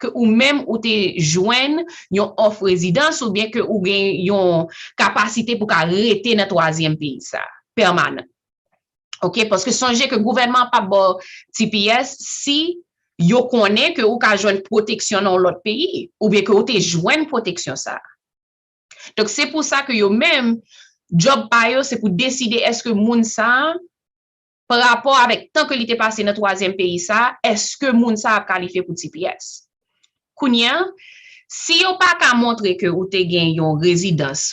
ke ou menm ou te jwenn yon òf rezidans oubyen ke ou gen yon kapasite pou ka rete nan twazyèm peyi sa a, pèmanan. Ok, paske sonje ke gouvènman an p ap ba w T P S si yo konnen ke ou ka jwenn pwoteksyon nan yon lòt peyi, oubyen ke ou te jwenn pwoteksyon sa a. Donk, se pou sa ke yo menm, djòb pa yo, se pou deside èske moun sa a, pa rapò avèk tan ke li te pase nan twazyèm peyi sa a, èske moun sa a ap kalifye pou T P S? Kounye a, si yo pa ka montre ke ou te gen yon rezidans,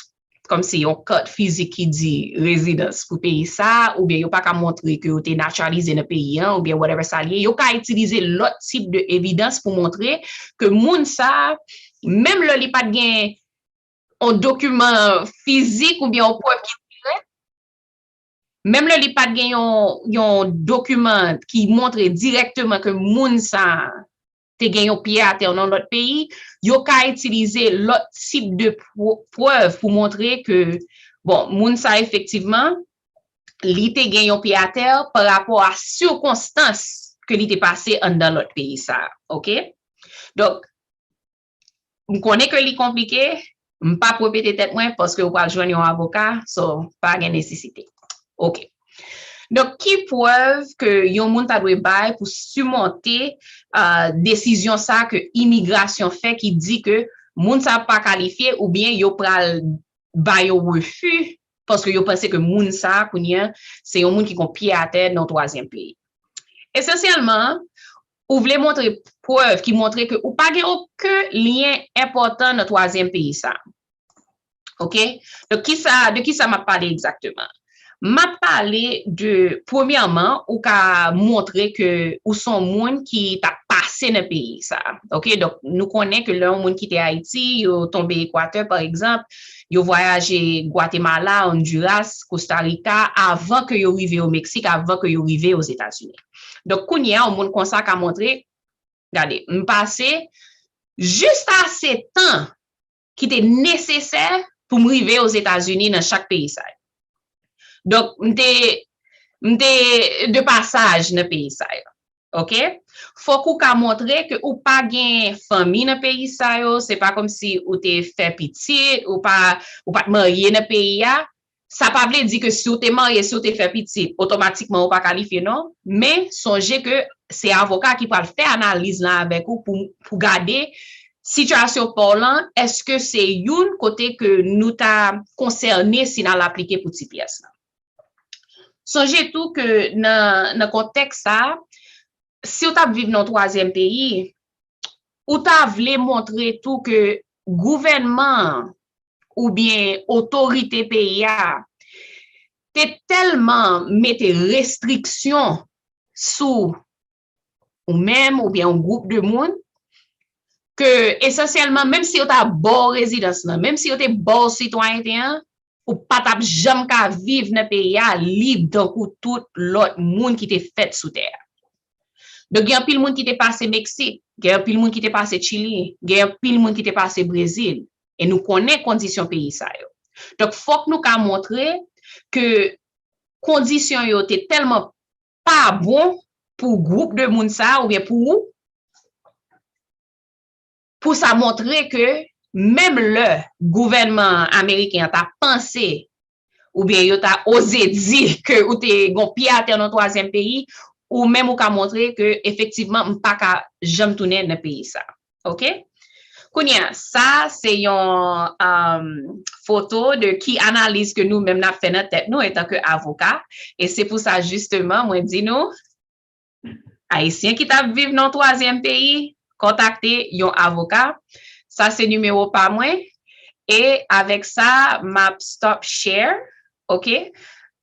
kòmsi yon kat fizik ki di rezidans pou peyi sa a, oubyen yo pa ka montre ke ou te natiralize nan peyi an, oubyen whatever sa l ye, yo ka itilize lòt tip de evidans pou montre ke moun sa a, menm lè li pa t gen yon dokiman fizik oubyen yon prèv ki klè, menm lè li pa t gen yon, yon dokiman ki montre dirèkteman ke moun sa a te gen yon pye atè nan lòt peyi, yo ka itilize lòt tip de pwo-, prèv pou montre ke, bon, moun sa a efektivman, li te gen yon pye atè pa rapò a sikonstans ke li te pase anndan lòt peyi sa a, ok? Donk, m konnen ke li konplike, m p ap repete tèt mwen paske ou pral jwenn yon avoka, so pa gen nesesite. Ok. Donk, ki prèv ke yon moun ta dwe bay pou simonte, ah, desizyon sa ke imigrasyon fè ki di ke moun sa pa kalifye oubyen yo pral ba yo refi paske yo panse ke moun sa kounye a se yon moun ki gon pye atè nan twazyèm peyi? Esansyèlman, ou vle montre prèv ki montre ke ou pa gen okenn lyen enpòtan nan twazyèm peyi sa. Ok? Donk, kisa, de kisa m ap pale egzakteman? M ap pale de, premyèman, ou ka montre ke ou se yon moun ki t ap pase nan peyi sa. Ok? Donk, nou konnen ke lè yon moun kite Ayiti, yo tonbe Ekwatè, pa egzanp, yo vwayaje Gwatemala, Honduras, Costa Rica, avan ke yo rive o Meksik, avan ke yo rive Ozetazini. Donk, kounye a, yon moun konsa ka montre, gade, m pase jis ase tan ki te nesesè pou m rive Ozetazini nan chak peyi sa yo. Donk, m te, m te de pasaj nan peyi sa yo. Oke? Fòk ou ka montre ke ou pa gen fanmi nan peyi sa yo, se pa kòmsi ou te fè pitit, ou pa, ou pa t marye nan peyi a. Sa pa vle di ke si w te marye, si w te fè pitit, otomatikman ou pa kalifye, non. Men, sonje ke se avoka ki pral fè analiz lan avèk ou pou, pou gade sitiyasyon pa w lan, èske se youn kote ke nou ta konsène si n al aplike pou T P S lan. Sonje tou ke nan, nan kontèks sa a, si w t ap viv nan yon twazyèm peyi, ou ta vle montre tou ke gouvènman an oubyen otorite peyi a te tèlman mete restriksyon sou ou menm oubyen yon gwoup de moun, ke esansyèlman, menm si yo ta ba w rezidans lan, menm si yo te ba w sitwayente an, ou pa t ap janm ka viv nan peyi a lib tankou tout lòt moun ki te fèt sou tè a. Donk, gen anpil moun ki te pase Meksik, gen anpil moun ki te pase Chili, gen anpil moun ki te pase Brezil. E nou konnen kondisyon peyi sa yo. Donk, fòk nou ka montre ke kondisyon yo te tèlman pa bon pou gwoup de moun sa a oubyen pou ou, pou sa montre ke menm lè gouvènman ameriken an ta panse oubyen yo ta oze di ke ou te gon pye atè nan twazyèm peyi, ou menm ou ka montre ke efektivman m pa ka janm tounen nan peyi sa. Oke? Kounye a, sa se yon um, foto de ki analiz ke nou menm n ap fè nan tèt nou antanke avoka. E se pou sa jisteman mwen di nou, Ayisyen ki t ap viv nan twazyèm peyi, kontakte yon avoka. Sa se nimewo pa mwen. E avèk sa, m ap stop share. Oke?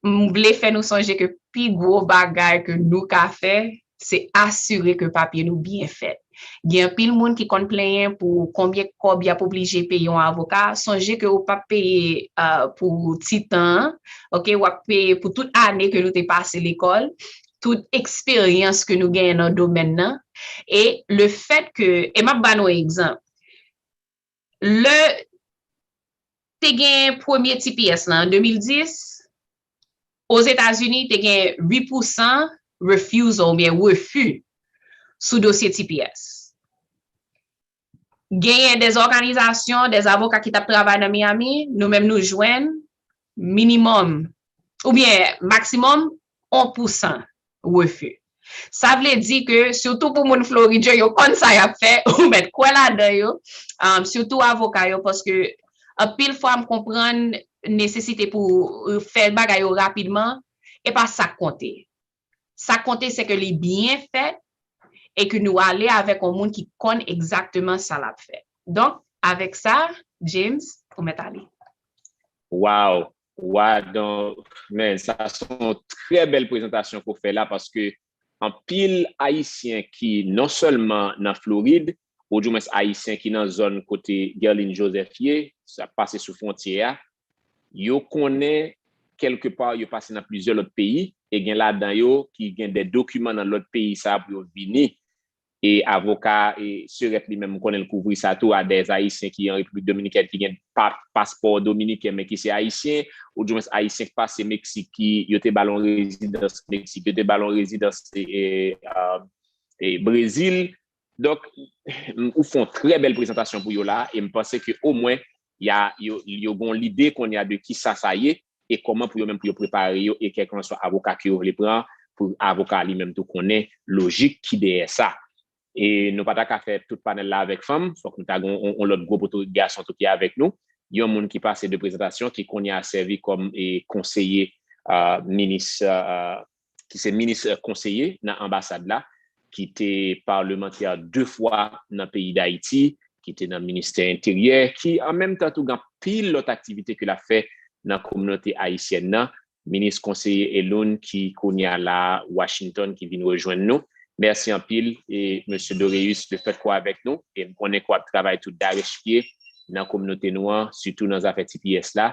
M vle fè nou sonje ke pi gwo bagay ke nou ka fè, se asire ke papye nou byen fèt. Gen anpil moun ki konn plenyen pou konbyen kòb y ap oblije peye yon avoka. Sonje ke ou p ap peye uh, pou ti tan an. Oke, w ap peye pou tout ane ke nou te pase lekòl, tout eksperyans ke nou genyen nan domèn nan. E le fèt ke, e m ap ba nou egzanp, lè te gen premye T P S lan an de mil dis, Ozetazini te gen uit pousan refusal oubyen refi sou dosye T P S. Genyen de òganizasyon, de avoka ki t ap travay nan Miami, nou menm nou jwenn minimòm oubyen maksimòm yon pousan refi. Sa vle di ke, sitou pou moun Florid yo, yo konn sa y ap fè, ou mèt kwè ladan yo, um, sitou avoka yo, paske anpil fwa m konprann nesesite pou fè bagay yo rapidman, e pa sa k konte. Sa k konte, se ke li byen fèt e ke nou ale avèk yon moun ki konn egzakteman sa l ap fè. Donk, avèk sa, James, ou mèt ale. Wow! Wow! Donk, men, sa se yon trè bèl prezantasyon ke w fè la, paske anpil Ayisyen ki non sèlman nan Florid, ou dimwens Ayisyen ki nan zòn kote Guerline Joseph ye, sa pase sou fwontyè a, yo konnen kèlkepa yo pase nan plizyè lòt peyi, e gen ladan yo ki gen de dokiman nan lòt peyi sa pou yo vini. E avoka e Serette li menm, m konnen l kouvri sa tou, a de Ayisyen ki an Repiblik Dominikèn ki gen pa, paspò dominiken men ki se Ayisyen, ou dimwens Ayisyen ki pase Meksik ki yo te ba l yon rezidans Meksik, yo te ba l yon rezidans e, e, e, Brezil. Donk, ou fè yon trè bèl prezantasyon pou yo la, e m panse ke omwen, y a, yo, yo gen yon lide kounye a de kisa sa ye, e kòman pou yo menm pou yo prepare yo, e kèlkanswa avoka ke yo vle pran, pou avoka li menm tou konnen lojik ki dèyè sa. E nou pa ta ka fè tout panèl la avèk fanm, fòk nou ta gen yon, yon lòt gwo potorik gason tou ki avèk nou. Yon moun ki pase de prezantasyon, ki kounye a sèvi kòm e konseye uh, minis uh, ki se minis konseye nan anbasad la, ki te palemantè de fwa nan peyi Dayiti, ki te nan ministè enteryè, ki an menm tan tou gen anpil lòt aktivite ke l ap fè nan kominote ayisyèn nan. Minis konseye Eloun ki kounye a la Washington, ki vin rejwenn nou. Mèsi anpil, e mesye Doreus, lefètke w avèk nou, e m konnen ke w ap travay tou darèchpye nan kominote nou an, sitou nan zafè T P S la,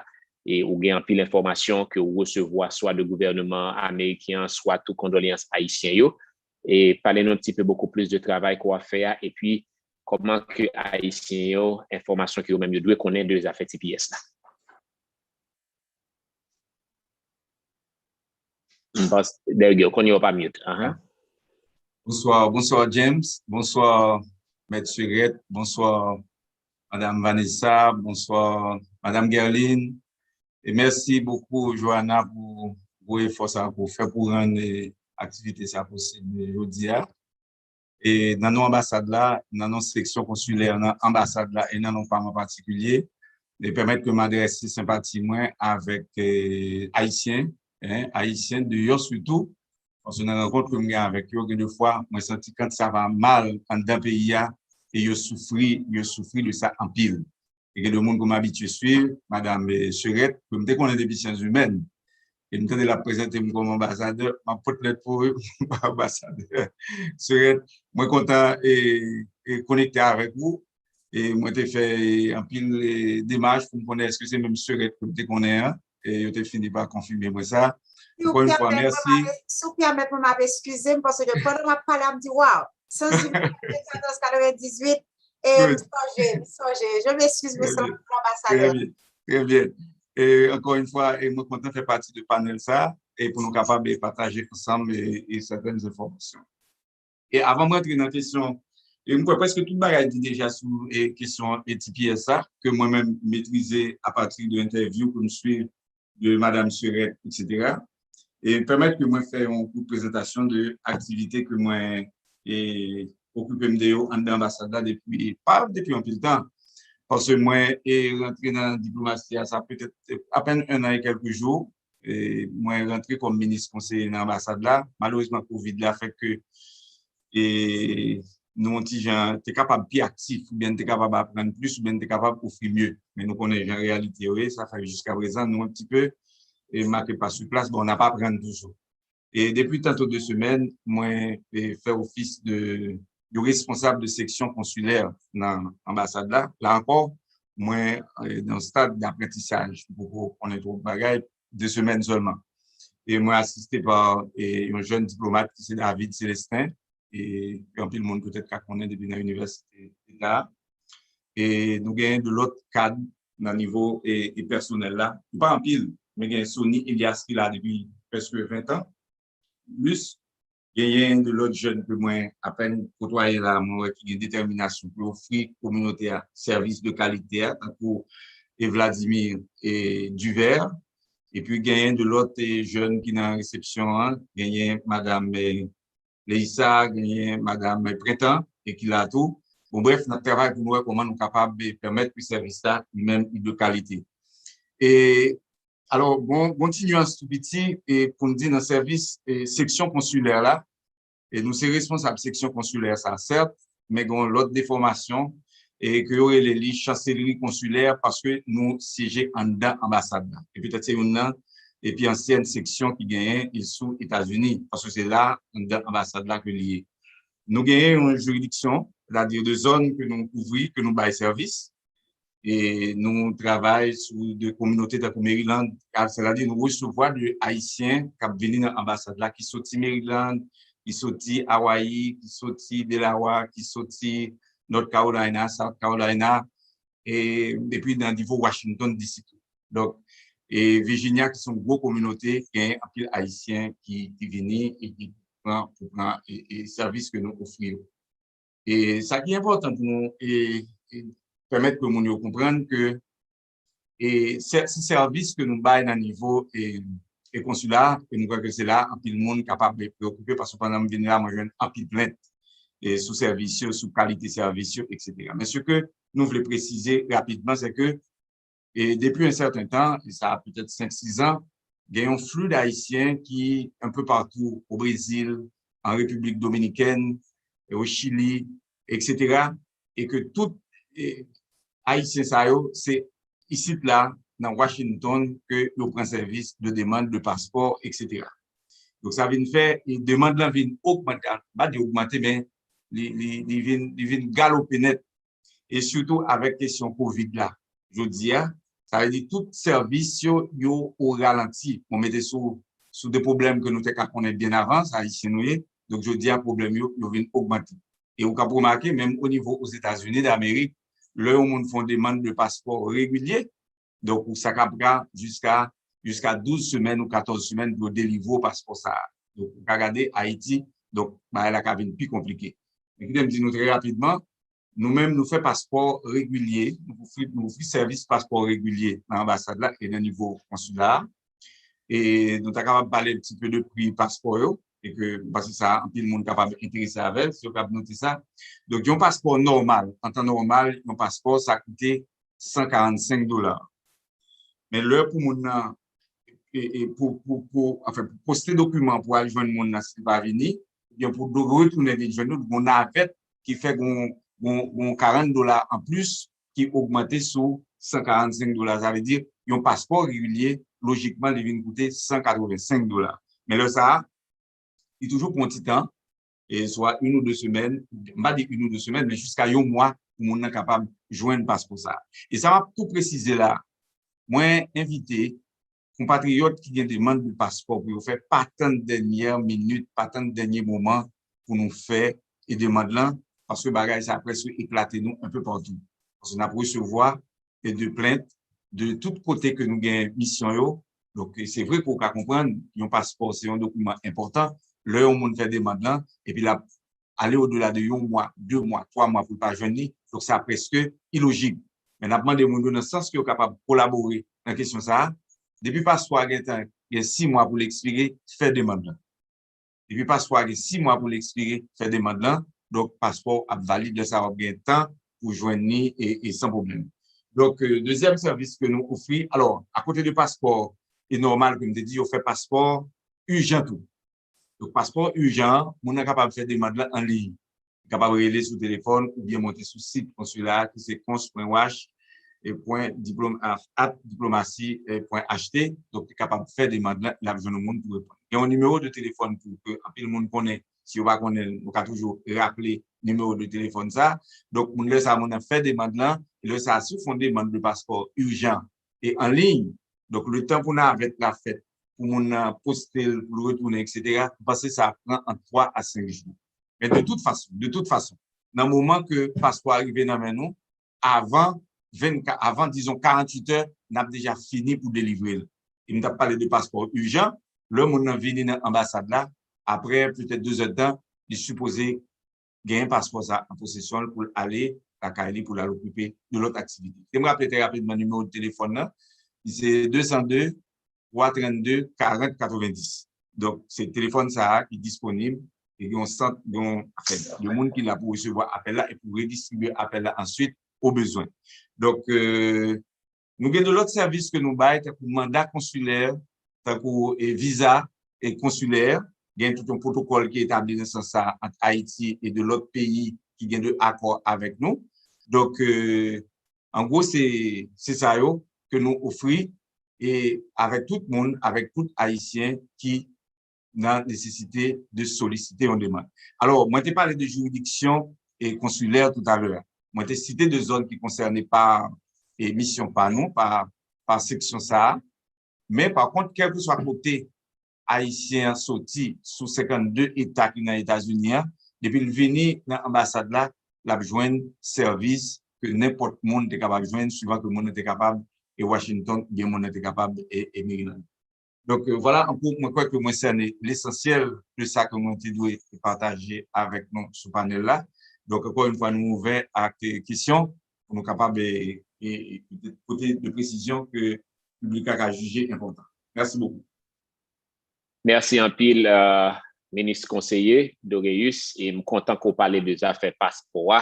e ou gen anpil enfòmasyon ke ou resevwa swa de gouvèneman ameriken an, swa tou kondoleyans ayisyen yo. E pale nou un petit peu beaucoup plus de travay ke w ap fè a, epi kòman ke ayisyen yo, enfòmasyon ke yo menm yo dwe konnen de zafè T P S la. m panse, there you go, kounye a w pa mute. Ahan. Bonsoir, bonsoir James, bonsoir Maître Surette, bonsoir Madame Vanessa, bonsoir Madame Guerline. E mèsi bokou Johanna pou gwo efò sa pou fè pou rann aktivite sa posib jodi a. E nan non anbasad la, nan non seksyon konsilè nan anbasad la e nan non pa m an patikilye, e pèmèt ke m adrese senpati mwen avèk eh, Ayisyen, hein, Ayisyen deyò sitou, paske nan rankont ke m gen avèk yo, gen de fwa, mwen santi kan sa va mal anndan peyi a, e yo soufri, yo soufri de sa anpil. E gen de moun ke m abitye swiv, Madame eh, Surette, ke m te konnen depi Syans Imèn, e m tande l ap prezante m kòm anbasadè, m ap pot plent pou anbasadè Surette. Mwen kontan e, e konekte avèk ou. E mwen te fè anpil demach pou m konnen èske se menm Surette ke m te konnen an. E yo te fini pa konfime mwen sa. Ankò yon fwa, mèsi. Si w pèmèt mwen, m ap eskize m paske pandan w ap pale, m di, waw, Syans Imèn, katòz katrevendizuit, e m sonje, m sonje. Je m'excuse, monsieur l'ambassadeur. Trè byen. E ankò yon fwa, e mwen kontan fè pati de panèl sa, e pou nou kapab pataje ansanm e, e sètèn enfòmasyon. E avan m rantre nan kesyon, e m kwè prèske tout bagay di deja sou e, kesyon e T P S sa, ke mwen menm metrize apati de entèvyou ke m swiv de Madame Surette, etsetera. E pèmèt ke mwen fè yon kout prezantasyon de aktivite ke mwen e, okipe m de yo anndan anbasad la depi, pa depi anpil tan. Paske mwen e rantre nan diplomasi a, sa petèt apèn un an e kèlke jou. E mwen rantre kòm minis konseye nan anbasad la. Malerezman, kovid la fè ke e, nou yon ti jan te kapab pi aktif, oubyen te kapab aprann plis, oubyen te kapab ofri mye. Men nou konnen jan reyalite yo ye, sa fè jiska prezan nou un petit peu e, marqué pas sur place, bon, n ap aprann toujou. E depi tanto de semèn, mwen e, fè ofis de, de responsab de seksyon konsilè nan anbasad la. La ankò, mwen e, nan stad daprantisaj, m poko konnen twòp bagay, de semèn sèlman. E mwen asiste pa e, yon jèn diplomat ki se David Célestin, e ke anpil moun petèt ka konnen depi nan inivèsite Leta a. E nou genyen de lòt kad nan nivo e, e pèsonèl la. Nou pa anpil, men gen Sony Elias ki la depi prèske ven tan. Plis, genyen de lòt jèn ke mwen apèn kotwaye la, mwen wè ki gen detèminasyon pou ofri kominote a sèvis de kalite a, tankou e Vladimir e Duvert. Epi genyen de lòt e, jèn ki nan resepsyon an, genyen madam e, Leisa, genyen madam Prentan, e ki la tou. Bon, brèf, n ap travay pou nou wè kòman nou kapab e, pèmèt ke sèvis la li menm li de kalite. E alò, bon, bon ti nyans tou piti e, pou n di nan sèvis e, seksyon konsilè la, e nou se responsab seksyon konsilè sa, sèt, men gen yon lòt defòmasyon e ke yo rele li chanselri konsilè paske nou syeje anndan anbasad la. E petèt se youn nan epi ansyèn seksyon ki genyen e sou Etazini, paske se la, anndan anbasad la ke li ye. Nou genyen yon jiridiksyon, sètadi de zòn ke nou kouvri, ke nou bay sèvis. E nou travay sou de kominote tankou Maryland, sètadi nou resevwa de Ayisyen k ap vini nan anbasad la, ki soti Maryland, ki soti Hawaii, ki soti Delaware, ki soti North Carolina, South Carolina, e, epi nan nivo Washington D C tou. Donk, e Virginia, ki se yon gwo kominote, gen anpil Ayisyen ki, ki vini e ki pran, pou pran e, e sèvis ke nou ofri yo. E sa ki enpòtan pou nou e, e pèmèt ke moun yo konprann ke e sè- se sèvis ke nou bay nan nivo e, e konsila, e nou kwè ke se la anpil moun kapab preokipe, paske pandan m vin la, mwen jwenn anpil plent e sou sèvis yo, sou kalite sèvis yo, etsetera. Men se ke nou vle presize rapidman, se ke e depi un certain temps, e sa a petèt senk, sis an, gen yon fli d'Ayisyen ki un peu partout, o Brezil, an Repiblik Dominikèn, e o Chili, etsetera, e ke tout e, Ayisyen sa yo, se isit la, nan Washington, ke yo pran sèvis de demann de paspò, etsetera. Donk, sa vin fè e, demann lan vin ogmante, m pa di ogmante, men li, li, li, vin, li vin galope nèt. E sitou avèk kesyon kovid la, jodi a, sa vle di tout sèvis yo, yo o ralanti. Bon, mete sou, sou de pwoblèm ke nou te ka konnen byen avan, se Ayisyen nou ye. Donk, jodi a, pwoblèm yo, yo vin ogmante. E ou kab remake, menm o nivo Ozetazini Damerik, lè yon moun fè yon demann de paspò regilye, donk, ou sa kab pran jiska jiska douz semèn ou katòz semèn pou yo delivre w paspò sa a. Donk, ou ka gade Ayiti, donk, bagay la ka vin pi konplike. Men kite m di nou trè rapidman, nou menm, nou fè paspò regilye, nou ofri, nou ofri sèvis paspò regilye nan anbasad la e nan nivo konsila a. E nou ta kapab pale un petit peu de pri paspò yo, e ke m panse sa, anpil moun kapab enterese avè l, si yo kapab note sa. Donk, yon paspò nòmal, an tan nòmal, yon paspò, sa koute san karannsenk dola. Men lè pou moun nan, e, e pou, pou, pou, anfen, pou poste dokiman pou al jwenn moun nan si l pa vini, oubyen pou do-, retounen vin jwenn nou, gon navèt ki fè gon, gon, gon karant dola anplis ki ogmante sou san karannsenk dola. Sa vle di, yon paspò regilye, lojikman, li vin koute san katrevensenk dola. Men lè sa a, li toujou pran yon ti tan, e swa youn ou de semèn, m pa di youn ou de semèn, men jiska yon mwa pou moun nan kapab jwenn paspò sa a. E sa m ap tou presize la, mwen envite konpatriyòt ki gen demann de paspò pou yo fè, pa tann dènyè minit, pa tann dènye moman pou nou fè e demann lan, paske bagay sa a prèske eklate nou enpe patou. Paske n ap resevwa e de plent de tout kote ke nou gen misyon yo. Donk, se vre ke w ka konprann, yon paspò se yon dokiman enpòtan. Lè yon moun fè demann lan, epi l ap ale odela de yon mwa, de mwa, twa mwa pou l pa jwenn li, donk sa prèske ilojik. Men n ap mande moun yo nan sans ke yo kapab kolabore nan kesyon sa a. Depi paspò a gentan gen sis mwa pou l ekspire, fè demann lan. Depi paspò a gen sis mwa pou l ekspire, fè demann lan. Donk, paspò w ap valid, lè sa a w ap gen tan pou jwenn li e, e san pwoblèm. Donk, euh, dezyèm sèvis ke nou ofri, alò, akote de paspò e nòmal ke m te di, yo fè paspò ijan tou. Donk, paspò ijan an, moun nan kapab fè demann lan an liy. Li kapab rele sou telefòn oubyen monte sou sit konsila a ki se cons point wash point diplom-, at diplomasi point H T. Donk, li kapab fè demann lan, l ap jwenn yon moun pou reponn. Gen yon nimewo de telefòn tou ke anpil moun konnen. Si yo pa konnen l, nou ka toujou raple nimewo de telefòn sa. Donk, moun lè sa a, moun nan fè demann lan, e lè sa a, si w fè yon demann de paspò ijan e an liy, donk, letan pou navèt la fèt, pou moun nan poste l, pou l retounen, etsetera, m panse sa ap pran ant twa a senk jou. Men de tout fason, de tout fason, nan moman ke paspò a rive nan men nou, avan vennkat, avan, dizon, karannwit è, n ap deja fini pou delivre l. E m t ap pale de paspò ijan, lè moun nan vini nan anbasad la, apre petèt de zè d tan, li sipoze genyen paspò sa an posesyon l pou l ale lakay li, pou l al okipe de lòt aktivite. Kite m raple trè rapidman nimewo de telefòn nan, li se de san de, twa trannde, karant katrevendis. Donk, se telefòn sa a ki disponib, e gen yon sant, gen yon, anfen, gen moun ki la pou resevwa apèl la e pou redistribye apèl la answit o bezwen. Donk, euh, nou gen de lòt sèvis ke nou bay, tankou manda konsilè, tankou, e, viza e konsilè. Gen tout yon pwotokòl ki etabli nan sans sa ant Ayiti e de lòt peyi ki gen de akò avèk nou. Donk, euh, an gwo, se, se sa yo ke nou ofri e avèk tout moun, avèk tout Ayisyen ki nan nesesite de solisite yon demann. Alò, mwen te pale de jiridiksyon e konsilè toutalè. Mwen te site de zòn ki konsène pa e misyon pa nou, pa, pa seksyon sa a. Men, pa kont, kèlkeswa kote Ayisyen an soti sou senkannde eta ki nan Etazini an, depi l vini nan anbasad la, l ap jwenn sèvis ke nenpòt moun te kapab jwenn, swivan ke moun nan te kapab e Washington, oubyen moun nan te kapab e, e Maryland. Donk, euh, vwala, an gwo, mwen kwè ke mwen sène lesansyèl de sa ke mwen te dwe pataje avèk nou sou panèl la. Donk, ankò yon fwa, nou ouvè ak, euh, kesyon pou nou kapab, e, e, e, pote de presizyon ke piblik la ka jije enpòtan. Mèsi bokou. Mèsi anpil, euh, minis konseye Doreus, e m kontan ke w pale de zafè paspò a,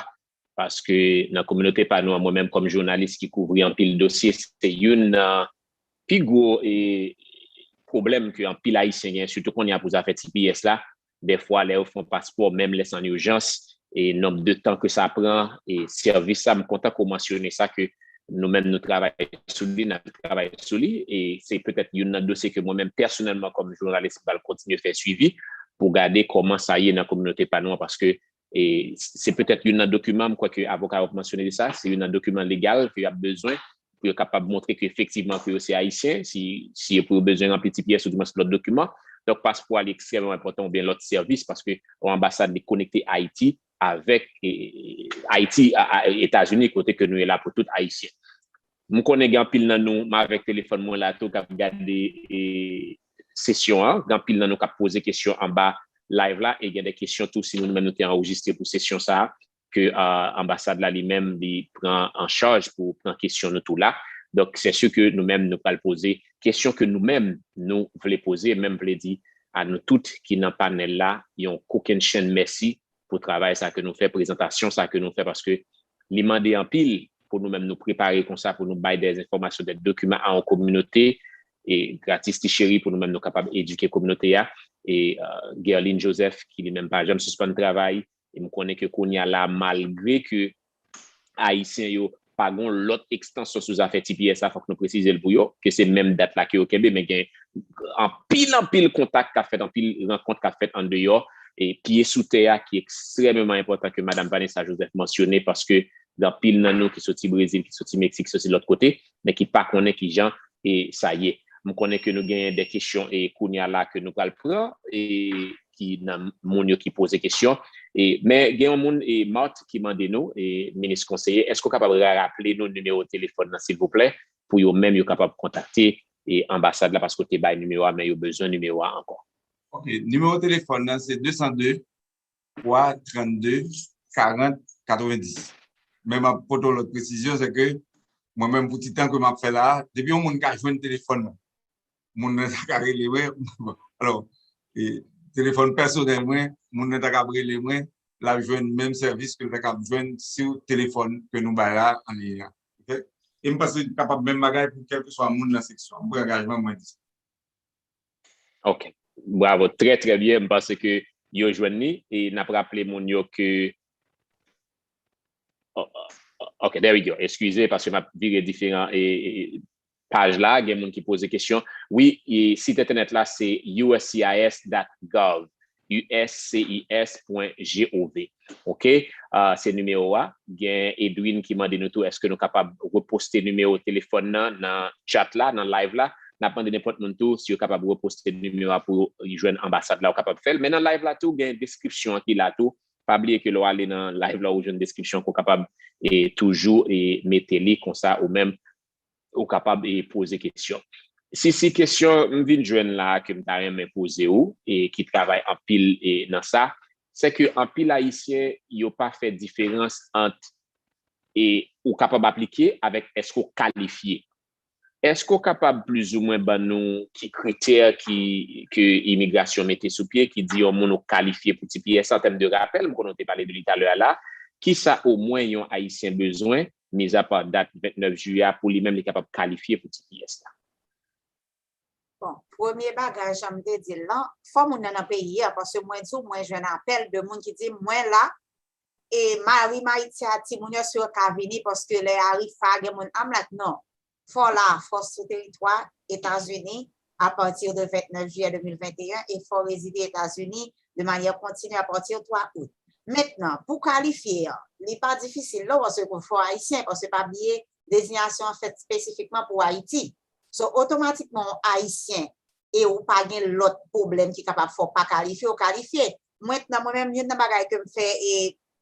paske nan kominote pa nou an, mwen menm kòm jounalis ki kouvri anpil dosye, se youn nan pi gwo, e, pwoblèm ke anpil Ayisyen gen, sitou kounye a pou zafè T P S la. Dèfwa, lè yo fè yon paspò, menm lè se an ijans, e nonb de tan ke sa pran, e sèvis sa, m kontan ke w mansyone sa, ke nou menm nou travay sou li, n ap travay sou li, e se petèt youn nan dosye ke mwen menm pèsonèlman kòm jounalis m pral kontinye fè swivi pou gade kòman sa ye nan kominote pa nou an, paske e se petèt youn nan dokiman, m kwè ke avoka yo ap mansyone de sa, se youn nan dokiman legal ke y ap bezwen pou yo kapab montre ke efektivman ke yo se Ayisyen, si, si yo pou yo bezwen ranpli T P S oudimwens lòt dokiman. Donk, paspò a li ekstrèmman enpòtan oubyen lòt sèvis, paske yon anbasad li konekte Ayiti avèk, e, Ayiti, a, a, Etazini, kote ke nou ye la pou tout Ayisyen. M konnen gen anpil nan nou, m avèk telefòn mwen la tou, k ap gade e, sesyon an. Gen anpil nan nou k ap poze kesyon anba live la, e gen de kesyon tou, si nou menm nou te anrejistre pou sesyon sa a, ke uh, anbasad la li menm li pran an chaj pou pran kesyon nou tou la. Donk, se si ke nou menm nou pral poze kesyon ke nou menm nou vle poze, menm vle di a nou tout ki nan panèl la, yon kokennchenn mèsi pou travay sa ke nou fè, prezantasyon sa ke nou fè, paske li mande anpil pou nou menm nou prepare konsa, pou nou bay de enfòmasyon, de dokiman a yon kominote, e gratis ti cheri pou nou menm nou kapab edike kominote a. E uh, Guerline Joseph, ki li menm pa janm sispann travay, e m konnen ke kounye a la, malgre ke Ayisyen yo pa gon lòt ekstansyon sou zafè T P S la, fòk nou presize l pou yo, ke se menm dat la ke yo kenbe, men gen anpil, anpil kontak k ap fèt, anpil rankont k ap fèt andeyò, e pye sou tè a ki ekstrèmeman enpòtan ke Madam Vanessa Joseph mansyone, paske gen anpil nan nou ki soti Brezil, ki soti Meksik, ki soti lòt kote, men ki pa konnen ki jan e sa ye. M konnen ke nou genyen de kesyon e kounye a la ke nou pral pran e ki nan moun yo ki poze kesyon. E, men gen yon moun e Mart ki mande nou, e minis konseye, èske w kapab raple nou nimewo telefòn nan silvouplè pou yo menm yo kapab kontakte e anbasad la paske w te bay nimewo a men yo bezwen nimewo a ankò. Ok, nimewo telefòn nan se de san de, twa, trannde, karant, katrevenndis. Men m ap pote w lòt presizyon, se ke mwen menm pou ti tan ke m ap fè la a, depi yon moun ka jwenn telefòn mwen, moun nan ta ka rele mwen, alò, e, telefòn pèsonèl mwen, moun nan ta ka rele mwen, l ap jwenn menm sèvis ke l ta ka jwenn sou telefòn ke nou bay la an liy la. Ok? E m panse li kapab menm bagay pou kèlkeswa moun nan seksyon. M pran angajman mwen di sa. Ok. Bravo. Trè, trè byen. M panse ke yo jwenn li. E n ap raple moun yo ke. Oh, oh, oh, ok, there we go. Eskize, paske m ap vire diferan e, e, paj la. Gen moun ki poze kesyon. Wi, e, sit entènèt la, se U S C I S dot gov. U S C I S pwen gov. Ok? Uh, se nimewo a. Gen Edwin ki mande nou tou, èske nou kapab reposte nimewo telefòn nan nan chat la, nan live la. N ap mande nenpòt moun tou si yo kapab reposte nimewo a pou jwenn anbasad la, ou kapab fè l. Men nan live la tou, gen deskripsyon an ki la tou. Pa bliye ke lè w ale nan live la, ou jwenn deskripsyon ke w kapab e, toujou e, mete li konsa ou menm ou kapab e, poze kesyon. Si, si kesyon m vin jwenn la ke m ta renmen poze ou e ki travay anpil e, nan sa, se ke anpil Ayisyen yo pa fè diferans ant e ou kapab aplike avèk èske w kalifye. Èske w kapab plizoumwen ban nou ki kritè ki, ke imigrasyon mete sou pye ki di yon moun ou kalifye pou T P S an tèm de rapèl, m konnen w te pale de li talè a la, kisa omwen yon Ayisyen bezwen, mizapa dat vennèf jiyè a, pou li menm li kapab kalifye pou T P S la? Bon, premye bagay, jan m te di l lan, fò moun nan nan peyi a, paske mwen di w, mwen jwenn apèl de moun ki di mwen la, e mari m Ayiti a, timoun yo si yo ka vini, paske lè Arifa gen moun, I'm like, non, fò w la, fò w sou teritwa Etazini apati de vennèf jiyè de mil venteyen e fò w rezide Etazini de manyè kontinye apati twa out. Mentnan, pou kalifye an, li pa difisil non, paske fò w ayisyen, paske pa bliye, dezinyasyon an fèt espesifikman pou Ayiti. So, otomatikman, w ayisyen e ou pa gen lòt pwoblèm ki kapab fè w pa kalifye, ou kalifye. Mentnan, mwen menm, youn nan bagay ke m fè e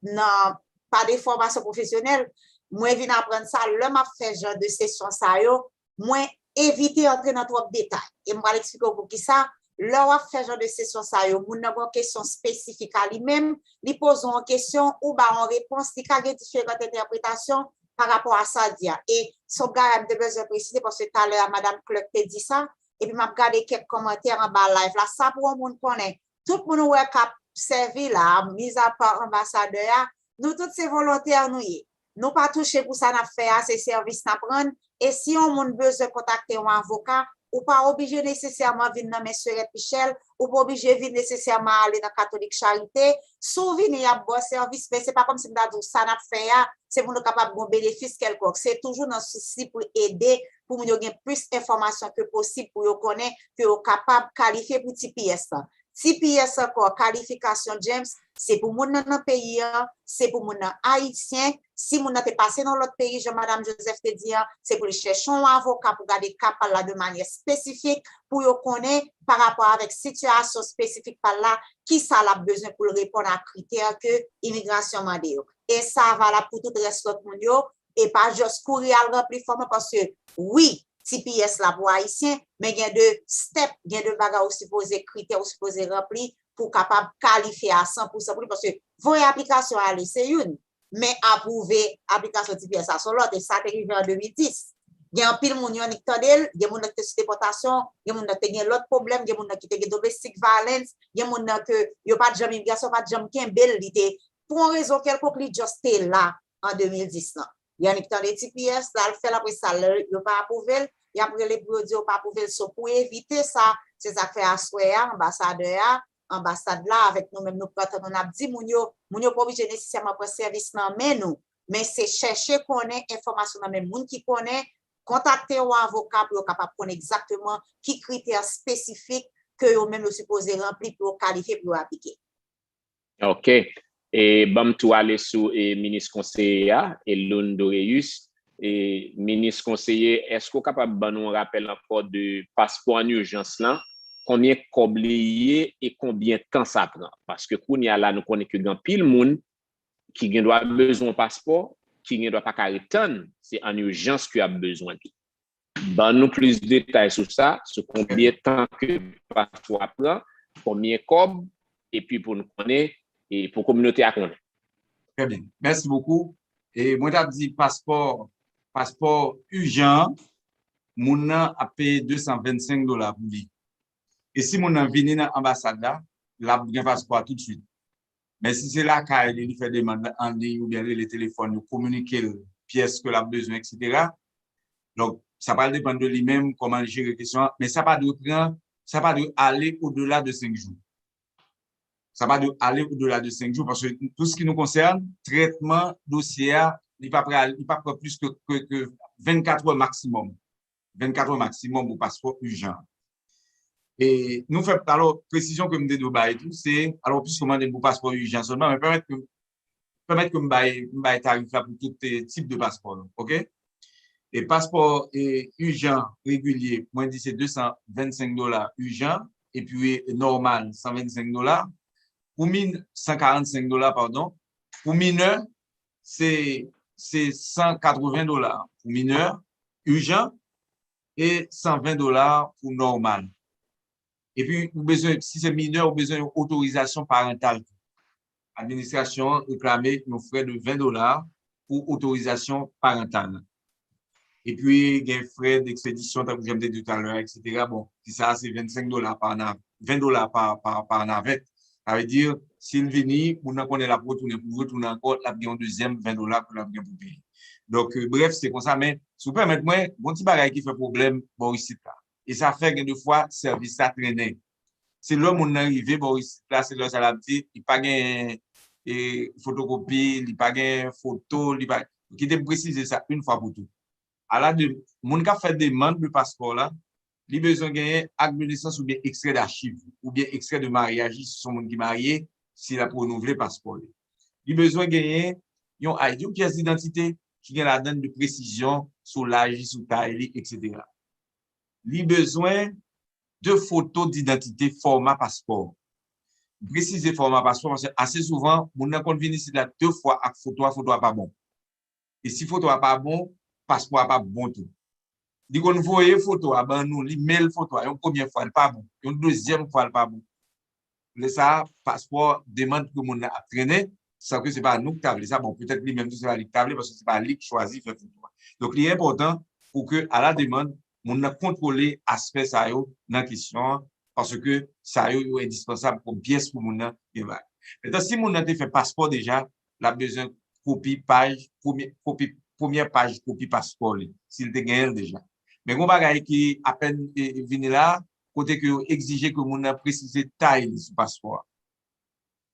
nan pa de fòmasyon pwofesyonèl, mwen vin aprann sa lè m ap fè jan de sesyon sa yo, mwen evite antre nan twòp detay. E m pral eksplike w poukisa. Lè w ap fè jan de sesyon sa yo, moun nan gen yon kesyon espesifik a li menm, li poze w yon kesyon, ou ba w yon repons, li ka gen diferan entèpretasyon pa rapò a sa l di a. E se yon bagay m te bezwen presize paske talè a Madam Clark te di sa, epi m ap gade kèk kòmantè anba live la. Sa pou yon moun konnen, tout moun ou wè k ap sèvi la, mizapa anbasadè a, nou tout se volontè nou ye. Nou pa touche pou sa n ap fè a, se sèvis n ap rann. E si yon moun bezwen kontakte yon avoka, ou pa oblije nesesèman vin nan men Sèrèt Michèl, ou pa oblije vin nesesèman ale nan Katolik Charite. Si w vini, y ap ba w sèvis, men se pa kòmsi m ta di w sa n ap fè a, se pou nou kapab gen yon benefis kèlkonk. Se toujou nan sousi pou ede, pou moun yo gen plis enfòmasyon ke posib, pou yo konnen ke yo kapab kalifye pou T P S lan. T P S ankò, kalifikasyon James, se pou moun nan nan peyi an, se pou moun nan ayisyen. Si moun nan te pase nan lòt peyi, jan Madam Joseph te di an, se pou li chèche yon avoka pou gade ka pa l la de manyè espesifik, pou yo konnen pa rapò avèk sitiyasyon espesifik pa l la, kisa l ap bezwen pou l reponn a kritè ke imigrasyon mande yo. E sa valab pou tout rès lòt moun yo, E pa just kouri al ranpli fòm nan, paske wi, T P S la pou Ayisyen, men gen de step, gen de bagay ou sipoze, kritè ou sipoze ranpli pou w kapab kalifye a san pou san pou li, paske voye aplikasyon ale se youn, men apwouve aplikasyon T P S la se yon lòt, e sa te rive an de mil dis. Gen anpil moun yo annik tande l, gen moun nan ki te sou depòtasyon, gen moun nan ki te gen lòt pwoblèm, gen moun nan ki te gen domestic violence, gen moun nan ke yo pa t janm, imigrasyon pa t janm kenbe l, li te, pou yon rezon kèlkonk, li just te la an de mil dis lan. Li annik tande T P S, l al fè l, apre sa, lè yo pa apwouve l, y ap rele pou yo di yo pa apwouve l. So, pou evite sa, se sa k fè aswè a, anbasadè a, anbasad la, avèk nou menm, nou pran tan nou, n ap di moun yo, moun yo pa oblije nesesèman pran sèvis nan men nou, men se chèche konnen enfòmasyon nan men moun ki konnen, kontakte yon avoka pou yo kapab konnen egzakteman ki kritè espesifik ke yo menm yo sipoze ranpli pou yo kalifye pou yo aplike. Ok. E ban m tou ale sou e, minis konseye a, Eloun Doreus. E, minis konseye, èske w kapab ban nou yon rapèl ankò de paspò an ijans lan? Konbyen kòb li ye e konbyen tan sa pran? Paske kounye a la, nou konnen ke gen anpil moun ki gendwa bezwen yon paspò, ki gendwa pa ka ret tann, se an ijans ke y ap bezwen li. Ban nou plis detay sou sa, sou konbyen tan ke paspò a pran, konbyen kòb, epi pou nou konnen, e pou kominote a konnen. Très bien. Merci beaucoup. E mwen t ap di paspò, paspò ijan an, moun nan ap peye de san vennsenk dola pou li. E si moun nan vini nan anbasad la, l ap gen paspò a tout swit. Men si se lakay li, li fè demann an liy oubyen rele telefòn, yo kominike l pyès ke l ap bezwen, etsetera. Donk, sa pral depann de li menm, kòman l jere kesyon an, men sa pa dwe pran, sa pa dwe ale odela de senk jou. Sa pa dwe ale odela de senk jou, paske tout ce qui nous concerne, trètman dosye a, li pa pral, li pa pran plis ke, ke, ke vennkat è maksimòm. Vennkat è maksimòm pou paspò ijan. E nou fè, alò, presizyon ke m te dwe bay tou, se, alò, piske w mande m pou paspò ijan sèlman, men pèmèt ke, pèmèt ke m bay, m bay tarif la pou tout eh, tip de paspò, ok? E paspò eh, ijan regilye, mwen di se de san vennsenk dola ijan, epi eh, nòmal, san vennsenk dola. Pou min, san karannsenk dola, padon. Pou minè, se, se san katreven dola pou minè, ijan, e san ven dola pou nòmal. Epi, ou bezwen, si se minè, ou bezwen yon otorizasyon parantal tou. Administrasyon an reklame yon frè de ven dola pou otorizasyon parantal. Epi, gen frè dekspedisyon, tankou jan m te di talè a, etsetera. Bon, ki sa a se vennsenk dola pa nav, ven dola pa, pa, pa navèt. Sa vle di, si l vini, moun nan konnen l ap retounen, pou retounen ankò, l ap gen yon dezyèm ven dola pou l ap gen pou peye. Donk, brèf, se konsa, men si w pèmèt mwen, gon ti bagay ki fè pwoblèm bò isit la. E sa fè gen de fwa, sèvis la trennen. Se lè moun nan rive bò isit la, se lè sa l ap di, li pa gen e, fotokopi, li pa gen foto, li pa. Kite m presize sa yon fwa pou tout. Ala de, moun k ap fè demann de paspò la, li bezwen genyen ak de nesans oubyen ekstrè dachiv, oubyen ekstrè de maryaj li, si se yon moun ki marye, si l ap renouvle paspò li. Li bezwen genyen yon I D, yon pyès didantite ki gen ladan l de presizyon sou laj li, sou tay li, etsetera. Li bezwen de foto didantite fòma paspò. M presize fòma paspò paske ase souvan, moun nan konn vin isit la de fwa ak foto a, foto a pa bon. E si foto a pa bon, paspò a p ap bon tou. Li konn voye foto a ban nou, li mail foto a, yon premye fwa, li pa bon. Yon dezyèm fwa, li pa bon. Lè sa a, paspò, demann pou moun nan ap trennen, san ke se pa nou ki ta vle sa. Bon, petèt li menm tou, se pa li ki ta vle, paske se pa li ki chwazi fè foto a. Donk, li enpòtan pou ke, a la demann, moun nan kontwole aspè sa yo nan kesyon an, paske sa yo, yo endispansab kòm pyès pou moun nan gen bagay. Mentnan, si moun nan te fè paspò deja, l ap bezwen kopi paj, premye, kopi, premyè paj kopi paspò li, si l te genyen l deja. Men gon bagay ki apèn eh, vini la, kote ke yo egzije ke moun nan presize tay li sou paspò a.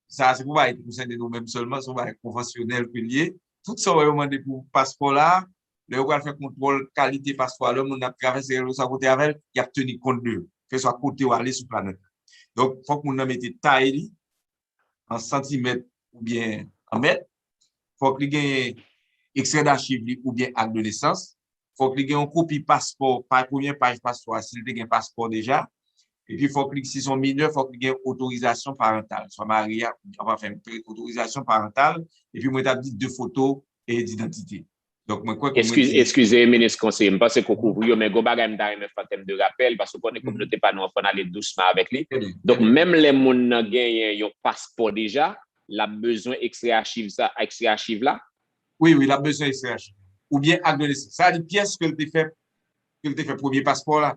Sa a se pou bagay ki konsène nou menm sèlman, se yon bagay konvansyonèl ke l ye. Tout sa w wè yo mande pou paspò la, lè yo pral fè kontwòl kalite paspò a, lè moun nan ap travèse rèl sa kote avè l, y ap teni kont de yo, keswa kote w ale sou planèt la. Donk, fòk moun nan mete tay li an santimèt oubyen an mèt. Fòk li genyen ekstrè dachiv li oubyen ak de nesans. Fòk li gen yon kopi paspò, pa premye paj paspò a, si l te gen paspò deja. Epi fòk li, si se yon minè, fòk li gen otorizasyon parantal, swa mari a, anfen, otorizasyon parantal, epi mwen t ap di de foto e didantite. Donk, mwen kwè ke mwen Eskize, eskize, minis konseye, m panse ke w kouvri yo, men gon bagay m ta renmen fè an tèm de rapèl, paske w konnen kominote pa nou an fò n ale dousman avèk li. Donk, menm lè moun nan genyen yon paspò deja, l ap bezwen ekstrè achiv sa, ekstrè achiv la? Wi, wi, l ap bezwen ekstrè achiv. Oubyen ak de nesans. Sa di pyès ke l te fè, ke l te fè premye paspò la.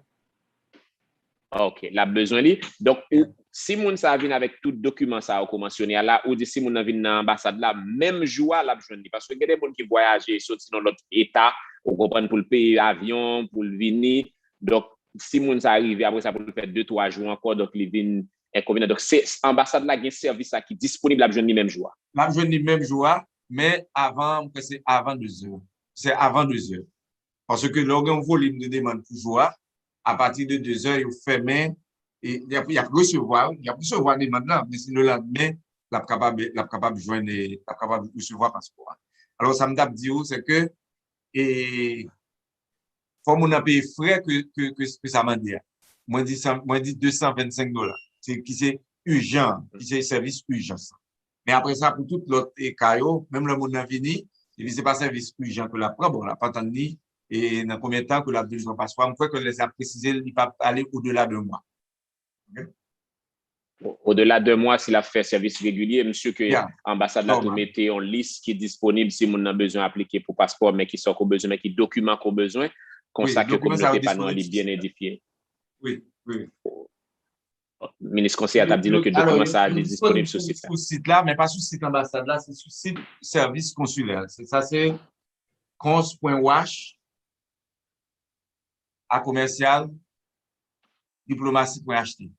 Ok, l ap bezwen li. Donk, ou, si moun sa a vin avèk tout dokiman sa a ou mansyone a la, ou di si moun nan vin nan anbasad la, menm jou a, l ap jwenn li. Paske gen de moun ki vwayaje, soti nan lòt eta, ou konprann, pou l peye avyon, pou l vini. Donk, si moun sa a rive, apre sa, pou l fè de, twa jou ankò, donk li vin enkonvenan. Donk, se, anbasad la gen sèvis sa ki disponib, l ap jwenn li menm jou a. L ap jwenn li menm jou a, men avan, mwen kwè se avan de zè. Se avan de zè. Paske lè w gen yon volim de demann pou jou a, apati de de zè, yo fèmen, e y ap, y ap resevwa, y ap resevwa demann lan, men se lelandmen, l ap kapab, l ap kapab jwenn, l ap kapab resevwa paspò a. Alò, sa m t ap di w, se ke, e, fò moun nan peye frè ke, ke, ke, ke sa mande a. Mwen di san, mwen di de san vennsenk dola, se, ki se ijan, ki se sèvis ijans. Men apre sa, pou tout lòt, e, ka yo, menm lè moun nan vini, epi se pa sèvis ijan ke l ap pran, bon, l ap atann li, e nan konbyen tan ke l ap bezwen paspò a, m kwè ke lè sa presize, li pa ale odela de mwa. Ok? O-, odela de mwa, si l ap fè sèvis regilye, m si ke anbasad la tou mete yon lis ki disponib si moun nan bezwen aplike pou paspò, men ki sa ke w bezwen, men ki dokiman ke w bezwen, konsa ke kominote pa nou an li byen edifye. Wi, wi. Minis konseye a t ap di nou ke dokiman sa a disponib sou sit la. Sou sit la, men pa sou sit anbasad la, se sou sit sèvis konsilè. Se sa, se cons point wash a commercial diplomatie point H T.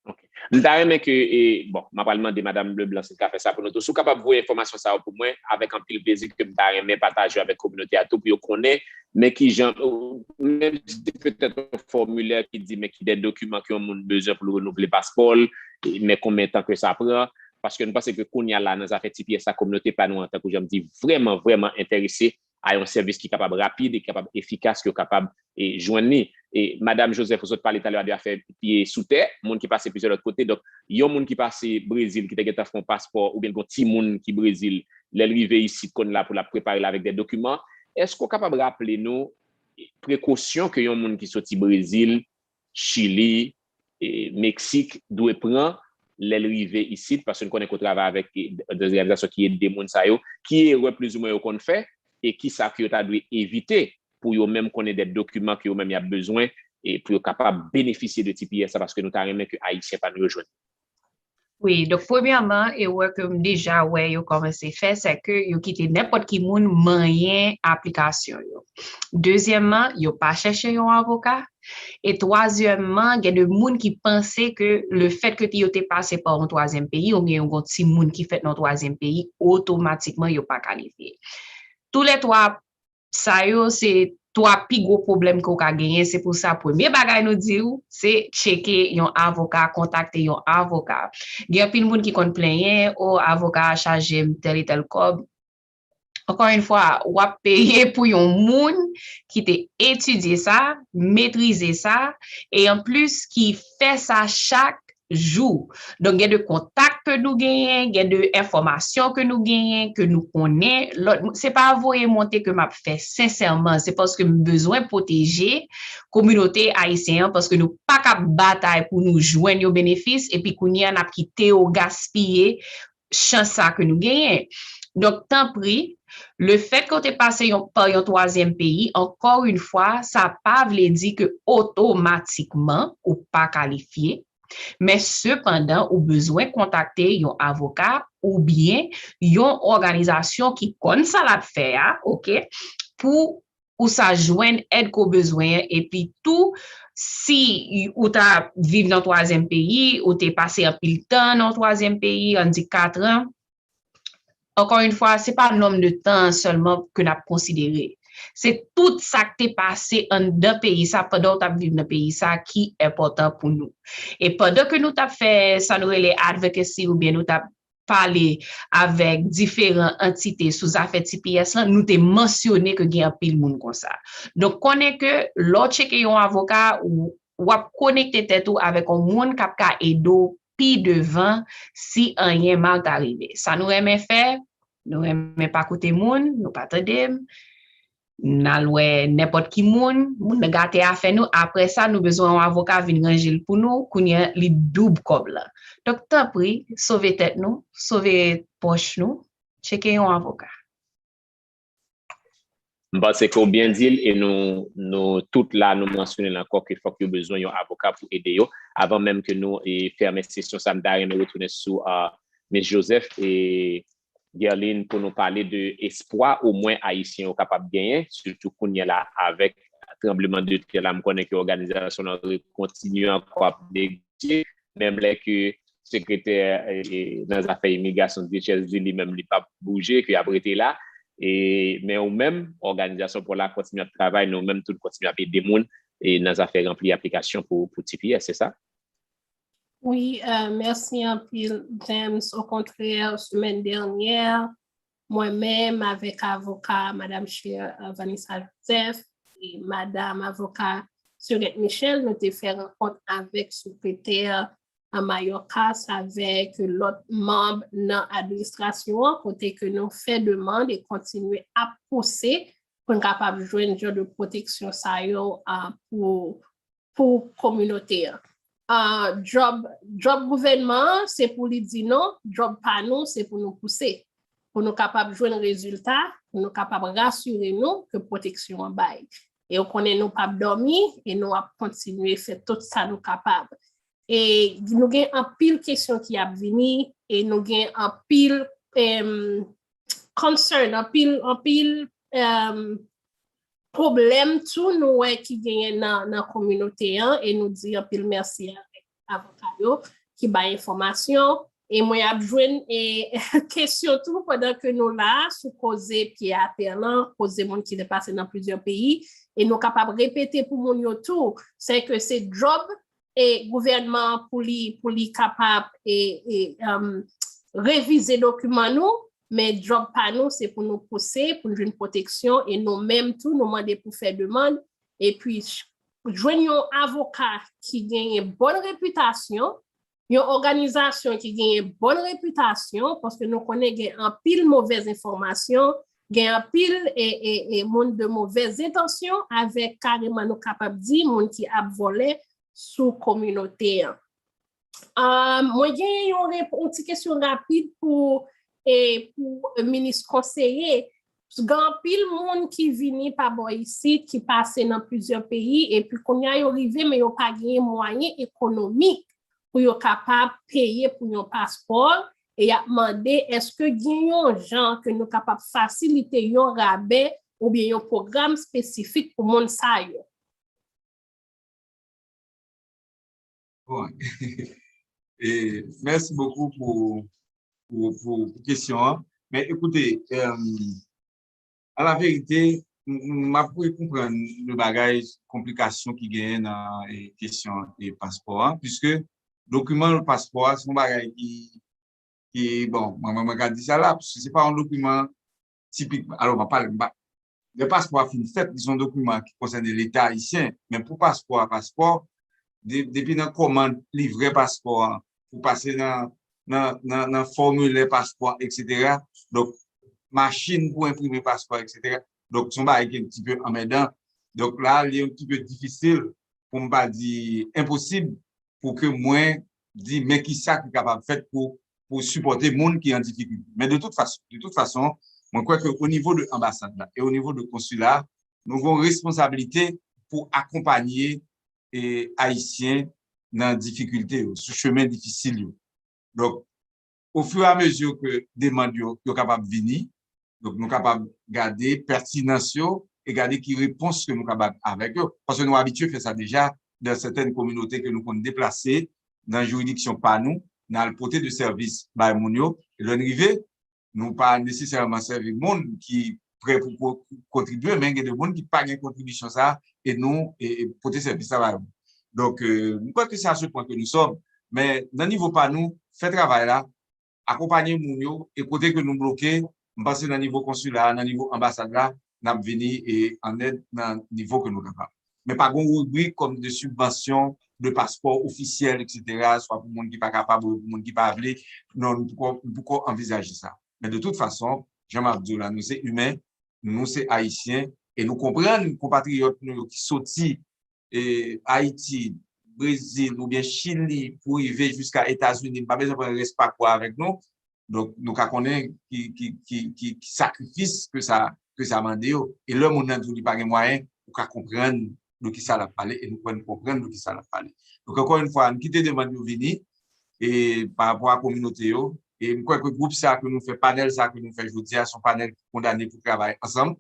Ok. M ta renmen ke, e, bon, m ap pral mande Madam Leblanc si l ka fè sa pou nou tou. Si w kapab voye enfòmasyon sa yo pou mwen, avèk anpil plezi ke m ta renmen pataje avèk kominote a tou pou yo konnen, men ki jan, menm si petèt yon fòmilè ki di, men ki de dokiman ke yon moun bezwen pou l renouvle paspò l, e, men konbyen tan ke sa pran, paske nou panse ke kounye a la, nan zafè T P S la, kominote pa nou an, tankou jan m di, vrèman, vrèman enterese a yon sèvis ki kapab rapid e ki kapab efikas, ke yo kapab, e, jwenn li. E Madam Joseph, ou sot pale talè a de afè pye sou tè, moun ki pase plizyè lòt kote. Donk, yon moun ki pase Brezil, ki te gentan fè yon paspò, oubyen gon timoun ki Brezil, lè l rive isit konn la pou l ap prepare l avèk de dokiman, èske w kapab raple nou prekosyon ke yon moun ki soti Brezil, Chili, e, Meksik dwe pran lè l rive isit, paske n konnen ke w travay avèk, e, de òganizasyon ki ede moun sa yo, ki erè plizoumwen yo konn fè, e ki sa ke yo ta dwe evite pou yo menm konnen de dokiman ke yo menm y ap bezwen, e pou yo kapab benefisye de T P S la, paske nou ta renmen ke Ayisyen pa nou yo jwenn. Wi, donk, premyèman, erè ke m deja wè yo kòmanse fè, se ke yo kite nenpòt ki moun manyen aplikasyon yo. Dezyèmman, yo pa chèche yon avoka. E twazyèmman, gen de moun ki panse ke le fèt ke yo te pase pa yon twazyèm peyi, oubyen yon timoun ki fèt nan yon twazyèm peyi, otomatikman yo pa kalifye. Toulètwa sa yo se twa pi gwo pwoblèm ke w ka genyen. Se pou sa, premye bagay nou di w, se tcheke yon avoka, kontakte yon avoka. Gen anpil moun ki konn plenyen, o, avoka a chaje m tèl e tèl kòb. Ankò yon fwa, w ap peye pou yon moun ki te etidye sa, metrize sa, e anplis ki fè sa chak jou. Donk, gen de kontak ke nou genyen, gen de enfòmasyon ke nou genyen, ke nou konnen. Lòt, se pa voye monte ke m ap fè, sensèman, se paske m bezwen pwoteje kominote ayisyen an, paske nou pa ka ap batay pou nou jwenn yon benefis, epi kounye a n ap kite yo gaspiye chans sa ke nou genyen. Donk, tanpri, le fèt ke w te pase yon, pa yon twazyèm peyi, ankò yon fwa, sa pa vle di ke otomatikman ou pa kalifye. Men sepandan, ou bezwen kontakte yon avoka oubyen yon òganizasyon ki konn sa l ap fè a, oke, pou ou sa jwenn èd ke w bezwen an. Epi tou, si ou ta viv nan twazyèm peyi, ou te pase anpil tan nan twazyèm peyi, ann di katran, ankò yon fwa, se pa nonb de tan an sèlman ke n ap konsidere. Se tout sa k te pase anndan peyi sa, pandan w t ap viv nan peyi sa, ki enpòtan pou nou. E pandan ke nou t ap fè sa nou rele advocacy oubyen nou t ap pale avèk diferan antite sou zafè T P S lan, nou te mansyone ke gen anpil moun konsa. Donk, konnen ke lè w tcheke yon avoka, ou, w ap konekte tèt ou avèk yon moun k ap ka ede w pi devan si anyen mal ta rive. Sa nou renmen fè, Nou renmen pa koute moun, nou pa tande m. N al wè nenpòt ki moun, moun nan gate afè nou. Apre sa, nou bezwen yon avoka vin ranje l pou nou. Kounye a, li doub kòb la. Donk, tanpri, sove tèt nou, sove pòch nou, tcheke yon avoka. M panse ke w byen di l e nou, nou tout la, nou mansyone l ankò ke fòk yo bezwen yon avoka pou ede yo. Avan menm ke nou e, fèmen sesyon sa, m ta renmen retounen sou uh, Miss Joseph e Guerline pou nou pale de espwa omwen Ayisyen yo kapab genyen, sitou kounye a la avèk tranbleman de tè la. M konnen ke òganizasyon nan kontinye ankò ap negosye, menm lè ke sekretè nan zafè imigrasyon D H S di li menm li p ap bouje, ke y ap rete la. E, men ou menm, òganizasyon pa w la kontinye ap travay, nou menm tou nou kontinye ap ede moun e nan zafè ranpli aplikasyon pou, pou T P S, se sa? Wi, mèsi anpil, James. Okontrè, semèn dènyè, mwen menm avèk avoka Madam Cher Vanessa Joseph e Madam avoka Sirette Michel, nou te fè rankont avèk sekretè an Mayorkas avèk lòt manm nan administrasyon an, kote ke nou fè demann e kontinye ap pouse pou n kapab jwenn jan de pwoteksyon sa yo pou, pou kominote an. Djòb, djòb gouvènman an, se pou li di non, djòb pa nou, se pou nou pouse. Pou nou kapab jwenn rezilta, pou nou kapab rasire nou ke pwoteksyon an bay. E w konnen nou p ap dòmi e nou ap kontinye fè tout sa nou kapab. E nou gen anpil kesyon ki ap vini e nou gen anpil um, concern, anpil, anpil um, pwoblèm tou nou wè ki genyen nan, nan kominote an e nou di anpil mèsi avèk avoka yo ki bay enfòmasyon. E mwen ap jwenn e, kesyon tou pandan ke nou la sou koze pye atè lan, koze moun ki depase nan plizyè peyi. E nou kapab repete pou moun yo tou, se ke se djòb e gouvènman an pou li, pou li kapab e, e, um, revize dokiman nou, men djòb pa nou se pou nou pouse, pou nou jwenn pwoteksyon e nou menm tou nou mande pou fè demann epi jwenn yon avoka ki genyen bòn repitasyon, yon òganizasyon ki genyen bòn repitasyon, paske nou konnen gen anpil movèz enfòmasyon, gen anpil e, e, e moun de movèz entansyon avèk kareman nou kapab di moun ki ap vòlè sou kominote an. Uh, mwen gen yon, yon ti kesyon rapid pou, e, pou minis konseye. Gen anpil moun ki vini pa bò isit, ki pase nan plizyè peyi, epi kounye a yo rive, men yo pa genyen mwayen ekonomik pou yo kapab peye pou yon paspò. E y ap mande, èske gen yon jan ke nou kapab fasilite yon rabè oubyen yon pwogram espesifik pou moun sa yo? Bon. E, mèsi bokou pou, pou, pou, pou kesyon an. Men ekoute, um, a la verite, m ap konprann le bagay, konplikasyon ki genyen nan e, kesyon e, paspò an, puiske dokiman paspò a se yon bagay ki, ki bon, mwen, mwen, mwen ka di sa la, puiske se pa yon dokiman tipik, alò, m ap pale, m pa, lè paspò a fin fèt, li se yon dokiman ki konsène Leta ayisyen, men pou paspò a, paspò, de, depi nan kòmand livrè paspò a, pou pase nan, nan, nan, nan fòmilè paspò, etsetera. Donk, machin pou enprime paspò, etsetera. Donk, se yon bagay ki un petit peu anmèdan. Donk, la, li un petit peu difisil, pou m pa di enposib, pou ke mwen di, men kisa ki kapab fèt pou, pou sipòte moun ki an difikilte. Men de tout fason, de tout fason, mwen kwè ke o nivo de anbasad la e o nivo de konsila, nou gen yon responsablite pou akonpanye e, Ayisyen nan difikilte yo, sou chemen difisil yo. Donk, ofiramezu ke demann yo, yo kapab vini, donk nou kapab gade pètinans yo e gade ki repons ke nou kapab avèk yo. Paske nou abitye fè sa deja nan sètèn kominote ke nou konn deplase nan jiridiksyon pa nou, n al pote de sèvis bay moun yo, e lè n rive, nou pa nesesèman sèvi moun ki prè pou kontribye, men gen de moun ki pa gen kontribisyon sa a, e nou e, e pote sèvis la ba yo. Donk, euh, m kwè ke se a se pwen ke nou sòm, men nan nivo pa nou, fè travay la, akonpanye moun yo, e kote ke nou bloke, m panse nan nivo konsila a, nan nivo anbasad la, n ap vini e an èd nan nivo ke nou kapab. Men pa gen yon ribrik kòm de sibvansyon, de paspò ofisyèl, etsetera, swa pou moun ki pa kapab ou pou moun ki pa vle. Non, nou poko, nou poko anvizaje sa. Men de tout fason, jan m ap di w la, nou se imen, nou se Ayisyen, e nou konprann konpatriyòt nou yo ki soti e, Ayiti, Brezil oubyen Chili pou rive jiska Etazini, m pa bezwen pran rès pakou a avèk nou. Donk, nou ka konnen ki, ki, ki, ki, ki sakrifis ke sa, ke sa mande yo. E lè moun nan di w li pa gen mwayen, ou ka konprann de ki sa l ap pale, e nou kwè n konprann de ki sa l ap pale. Donk, ankò yon fwa, n kite demann yo vini, e pa rapò a kominote yo, e m kwè ke gwoup sa ke nou fè, panèl sa ke nou fè jodi a, se yon panèl ki kondane pou travay ansanm,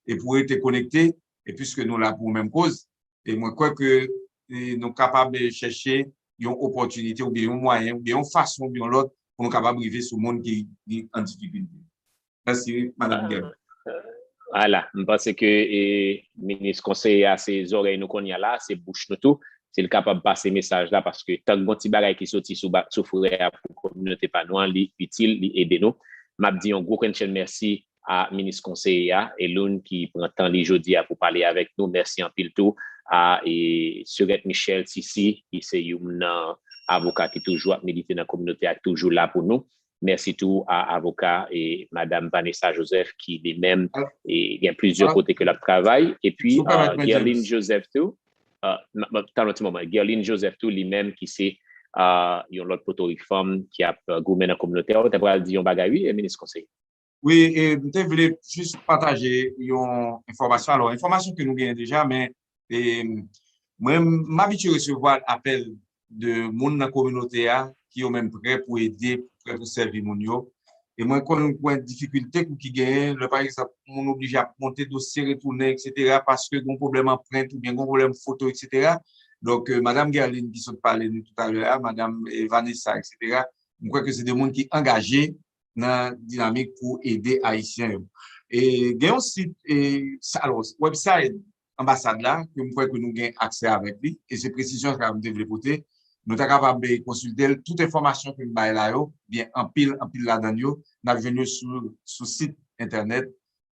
e pou rete konekte, e piske nou la pou menm koz, e mwen kwè ke e, nou kapab chèche yon opòtinite oubyen yon mwayen oubyen yon fason oubyen yon lòt pou nou kapab rive sou moun ki, ki an difikilte. Mèsi, Madanm Guerlin. Vwala, m panse ke e, minis konseye a se zòrèy nou kounye a la, se bouch nou tou. Si l kapab pase mesaj la, paske tank gon ti bagay ki soti sou, sou frè a pou kominote pa nou an, li itil, li ede nou. M ap di yon gwo krennchenn mèsi a minis konseye a, Eloun, ki pran tan li jodi a pou pale avèk nou. Mèsi anpil tou a e, Surette Michel Cissy, ki se youn nan avoka ki toujou ap milite nan kominote a, ki toujou la pou nou. Mèsi tou a avoka e Madanm Vanessa Joseph, ki li menm e, gen plizyè kote ke l ap travay. Epi Guerline Joseph tou, tann yon ti moman, Guerline Joseph tou, li menm ki se yon lòt potorik fanm ki ap goumen nan kominote a. Ou te pral di yon bagay, wi, minis konseye. Wi, e, m te vle jis pataje yon enfòmasyon. Alò, enfòmasyon ke nou genyen deja, men e, mwen, m abitye resevwa apèl de moun nan kominote a ki yo menm prè pou ede, prè pou sèvi moun yo. E mwen konn gen difikilte kou ki genyen, lè pa egzanp, moun oblije ap monte dosye, retounen, etsetera, paske gen pwoblèm anprent oubyen gen pwoblèm foto, etsetera. Donk, Madanm Guerline ki sot pale nou toutalè a, Madanm Vanessa, etsetera, m kwè ke se de moun ki angaje nan dinamik pou ede Ayisyen yo. E gen yon sit, e, alò, website anbasad la, ke m kwè ke nou gen aksè avèk li, e se presizyon sa m te vle pote, nou ta kapab konsilte l, tout enfòmasyon ke m bay la yo, byen anpil, anpil ladan yo, n ap jwenn yo sou, sou sit entènèt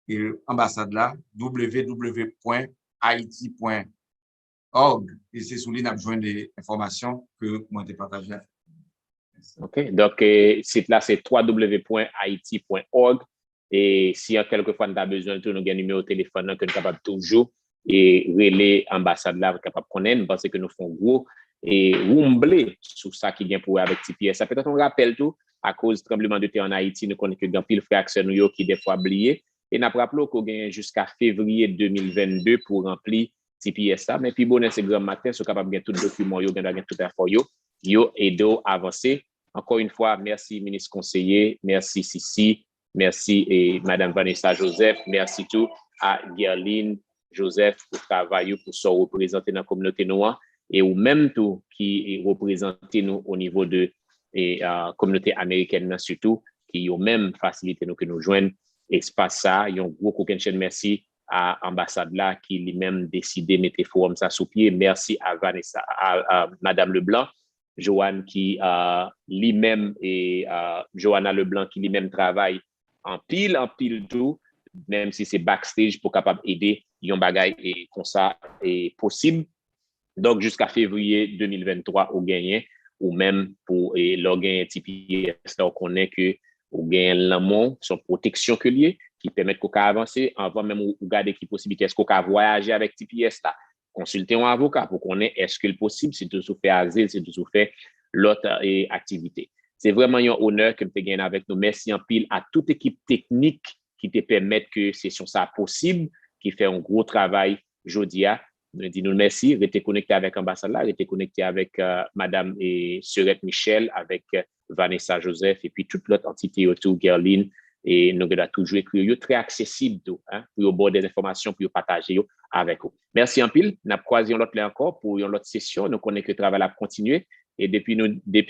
e anbasad la, w w w pwen ayiti pwen org, e se sou li n ap jwenn enfòmasyon ke mwen te pataje. Ok, donk sit la se w w w pwen ayiti pwen org, e si an kèlkefwa n ta bezwen l tou, nou gen nimewo telefòn nan ke n kapab toujou e rele anbasad la, kapab konnen, m panse ke nou fè yon gwo e woumble sou sa ki gen pou wè avèk T P S la. Petèt yon rapèl tou, akoz tranbleman de tè an Ayiti, nou konnen ke gen anpil frè ak sè nou yo ki dèfwa bliye, e n ap raple w ke w genyen jiska fevriye de mil vennde pou ranpli T P S la, men pi bonè se granm maten, si w kapab gen tout dokiman w yo, gen dwa gen tout afè w yo, yo ede w avanse. Ankò yon fwa, mèsi minis konseye, mèsi Cissy, mèsi e Madanm Vanessa Joseph, mèsi tou a Guerline Joseph pou travay ou, pou sa w reprezante nan kominote nou an, e ou menm tou ki reprezante nou o nivo de e, a, kominote amerikèn nan sitou, ki yo menm fasilite nou ke nou jwenn espas sa a. Yon gwo kokennchenn mèsi a anbasad la ki li menm deside mete fowòm sa sou pye. Mèsi a Vanessa, a, a Madanm Leblanc, Joanne ki a, li menm e a, Joanna Leblanc ki li menm travay anpil, anpil tou, menm si se backstage pou kapab ede yon bagay e konsa e posib. Donk, jiska fevriye de mil venntwa, ou genyen, ou menm, pou e, lè w genyen T P S la, ou konnen ke ou genyen l nan men w, se yon pwoteksyon ke l ye, ki pèmèt ke w ka avanse, anvan menm ou, ou gade ki posiblite, èske w ka vwayaje avèk T P S la, konsilte yon avoka pou konnen èske l posib, sitou si w fè azil, sitou si w fè lòt e, aktivite. Se vrèman yon onè ke m te genyen avèk nou. Mèsi anpil a tout ekip teknik ki te pèmèt ke sesyon sa a posib, ki fè yon gwo travay jodi a. Nou di nou mèsi, rete konekte avèk anbasad la, rete konekte avèk e, Madanm e, Surette Michel, avèk e, Vanessa Joseph, epi tout lòt antite yo tou, Guerline, e nou gen dwa toujou ekri yo, yo trè aksesib tou, en, pou yo ba w dèzenfòmasyon, pou yo pataje yo avèk ou. Mèsi anpil, n ap kwaze yon lòt lè ankò pou yon lòt sesyon, nou konnen ke travay la ap kontinye, e depi nou, depi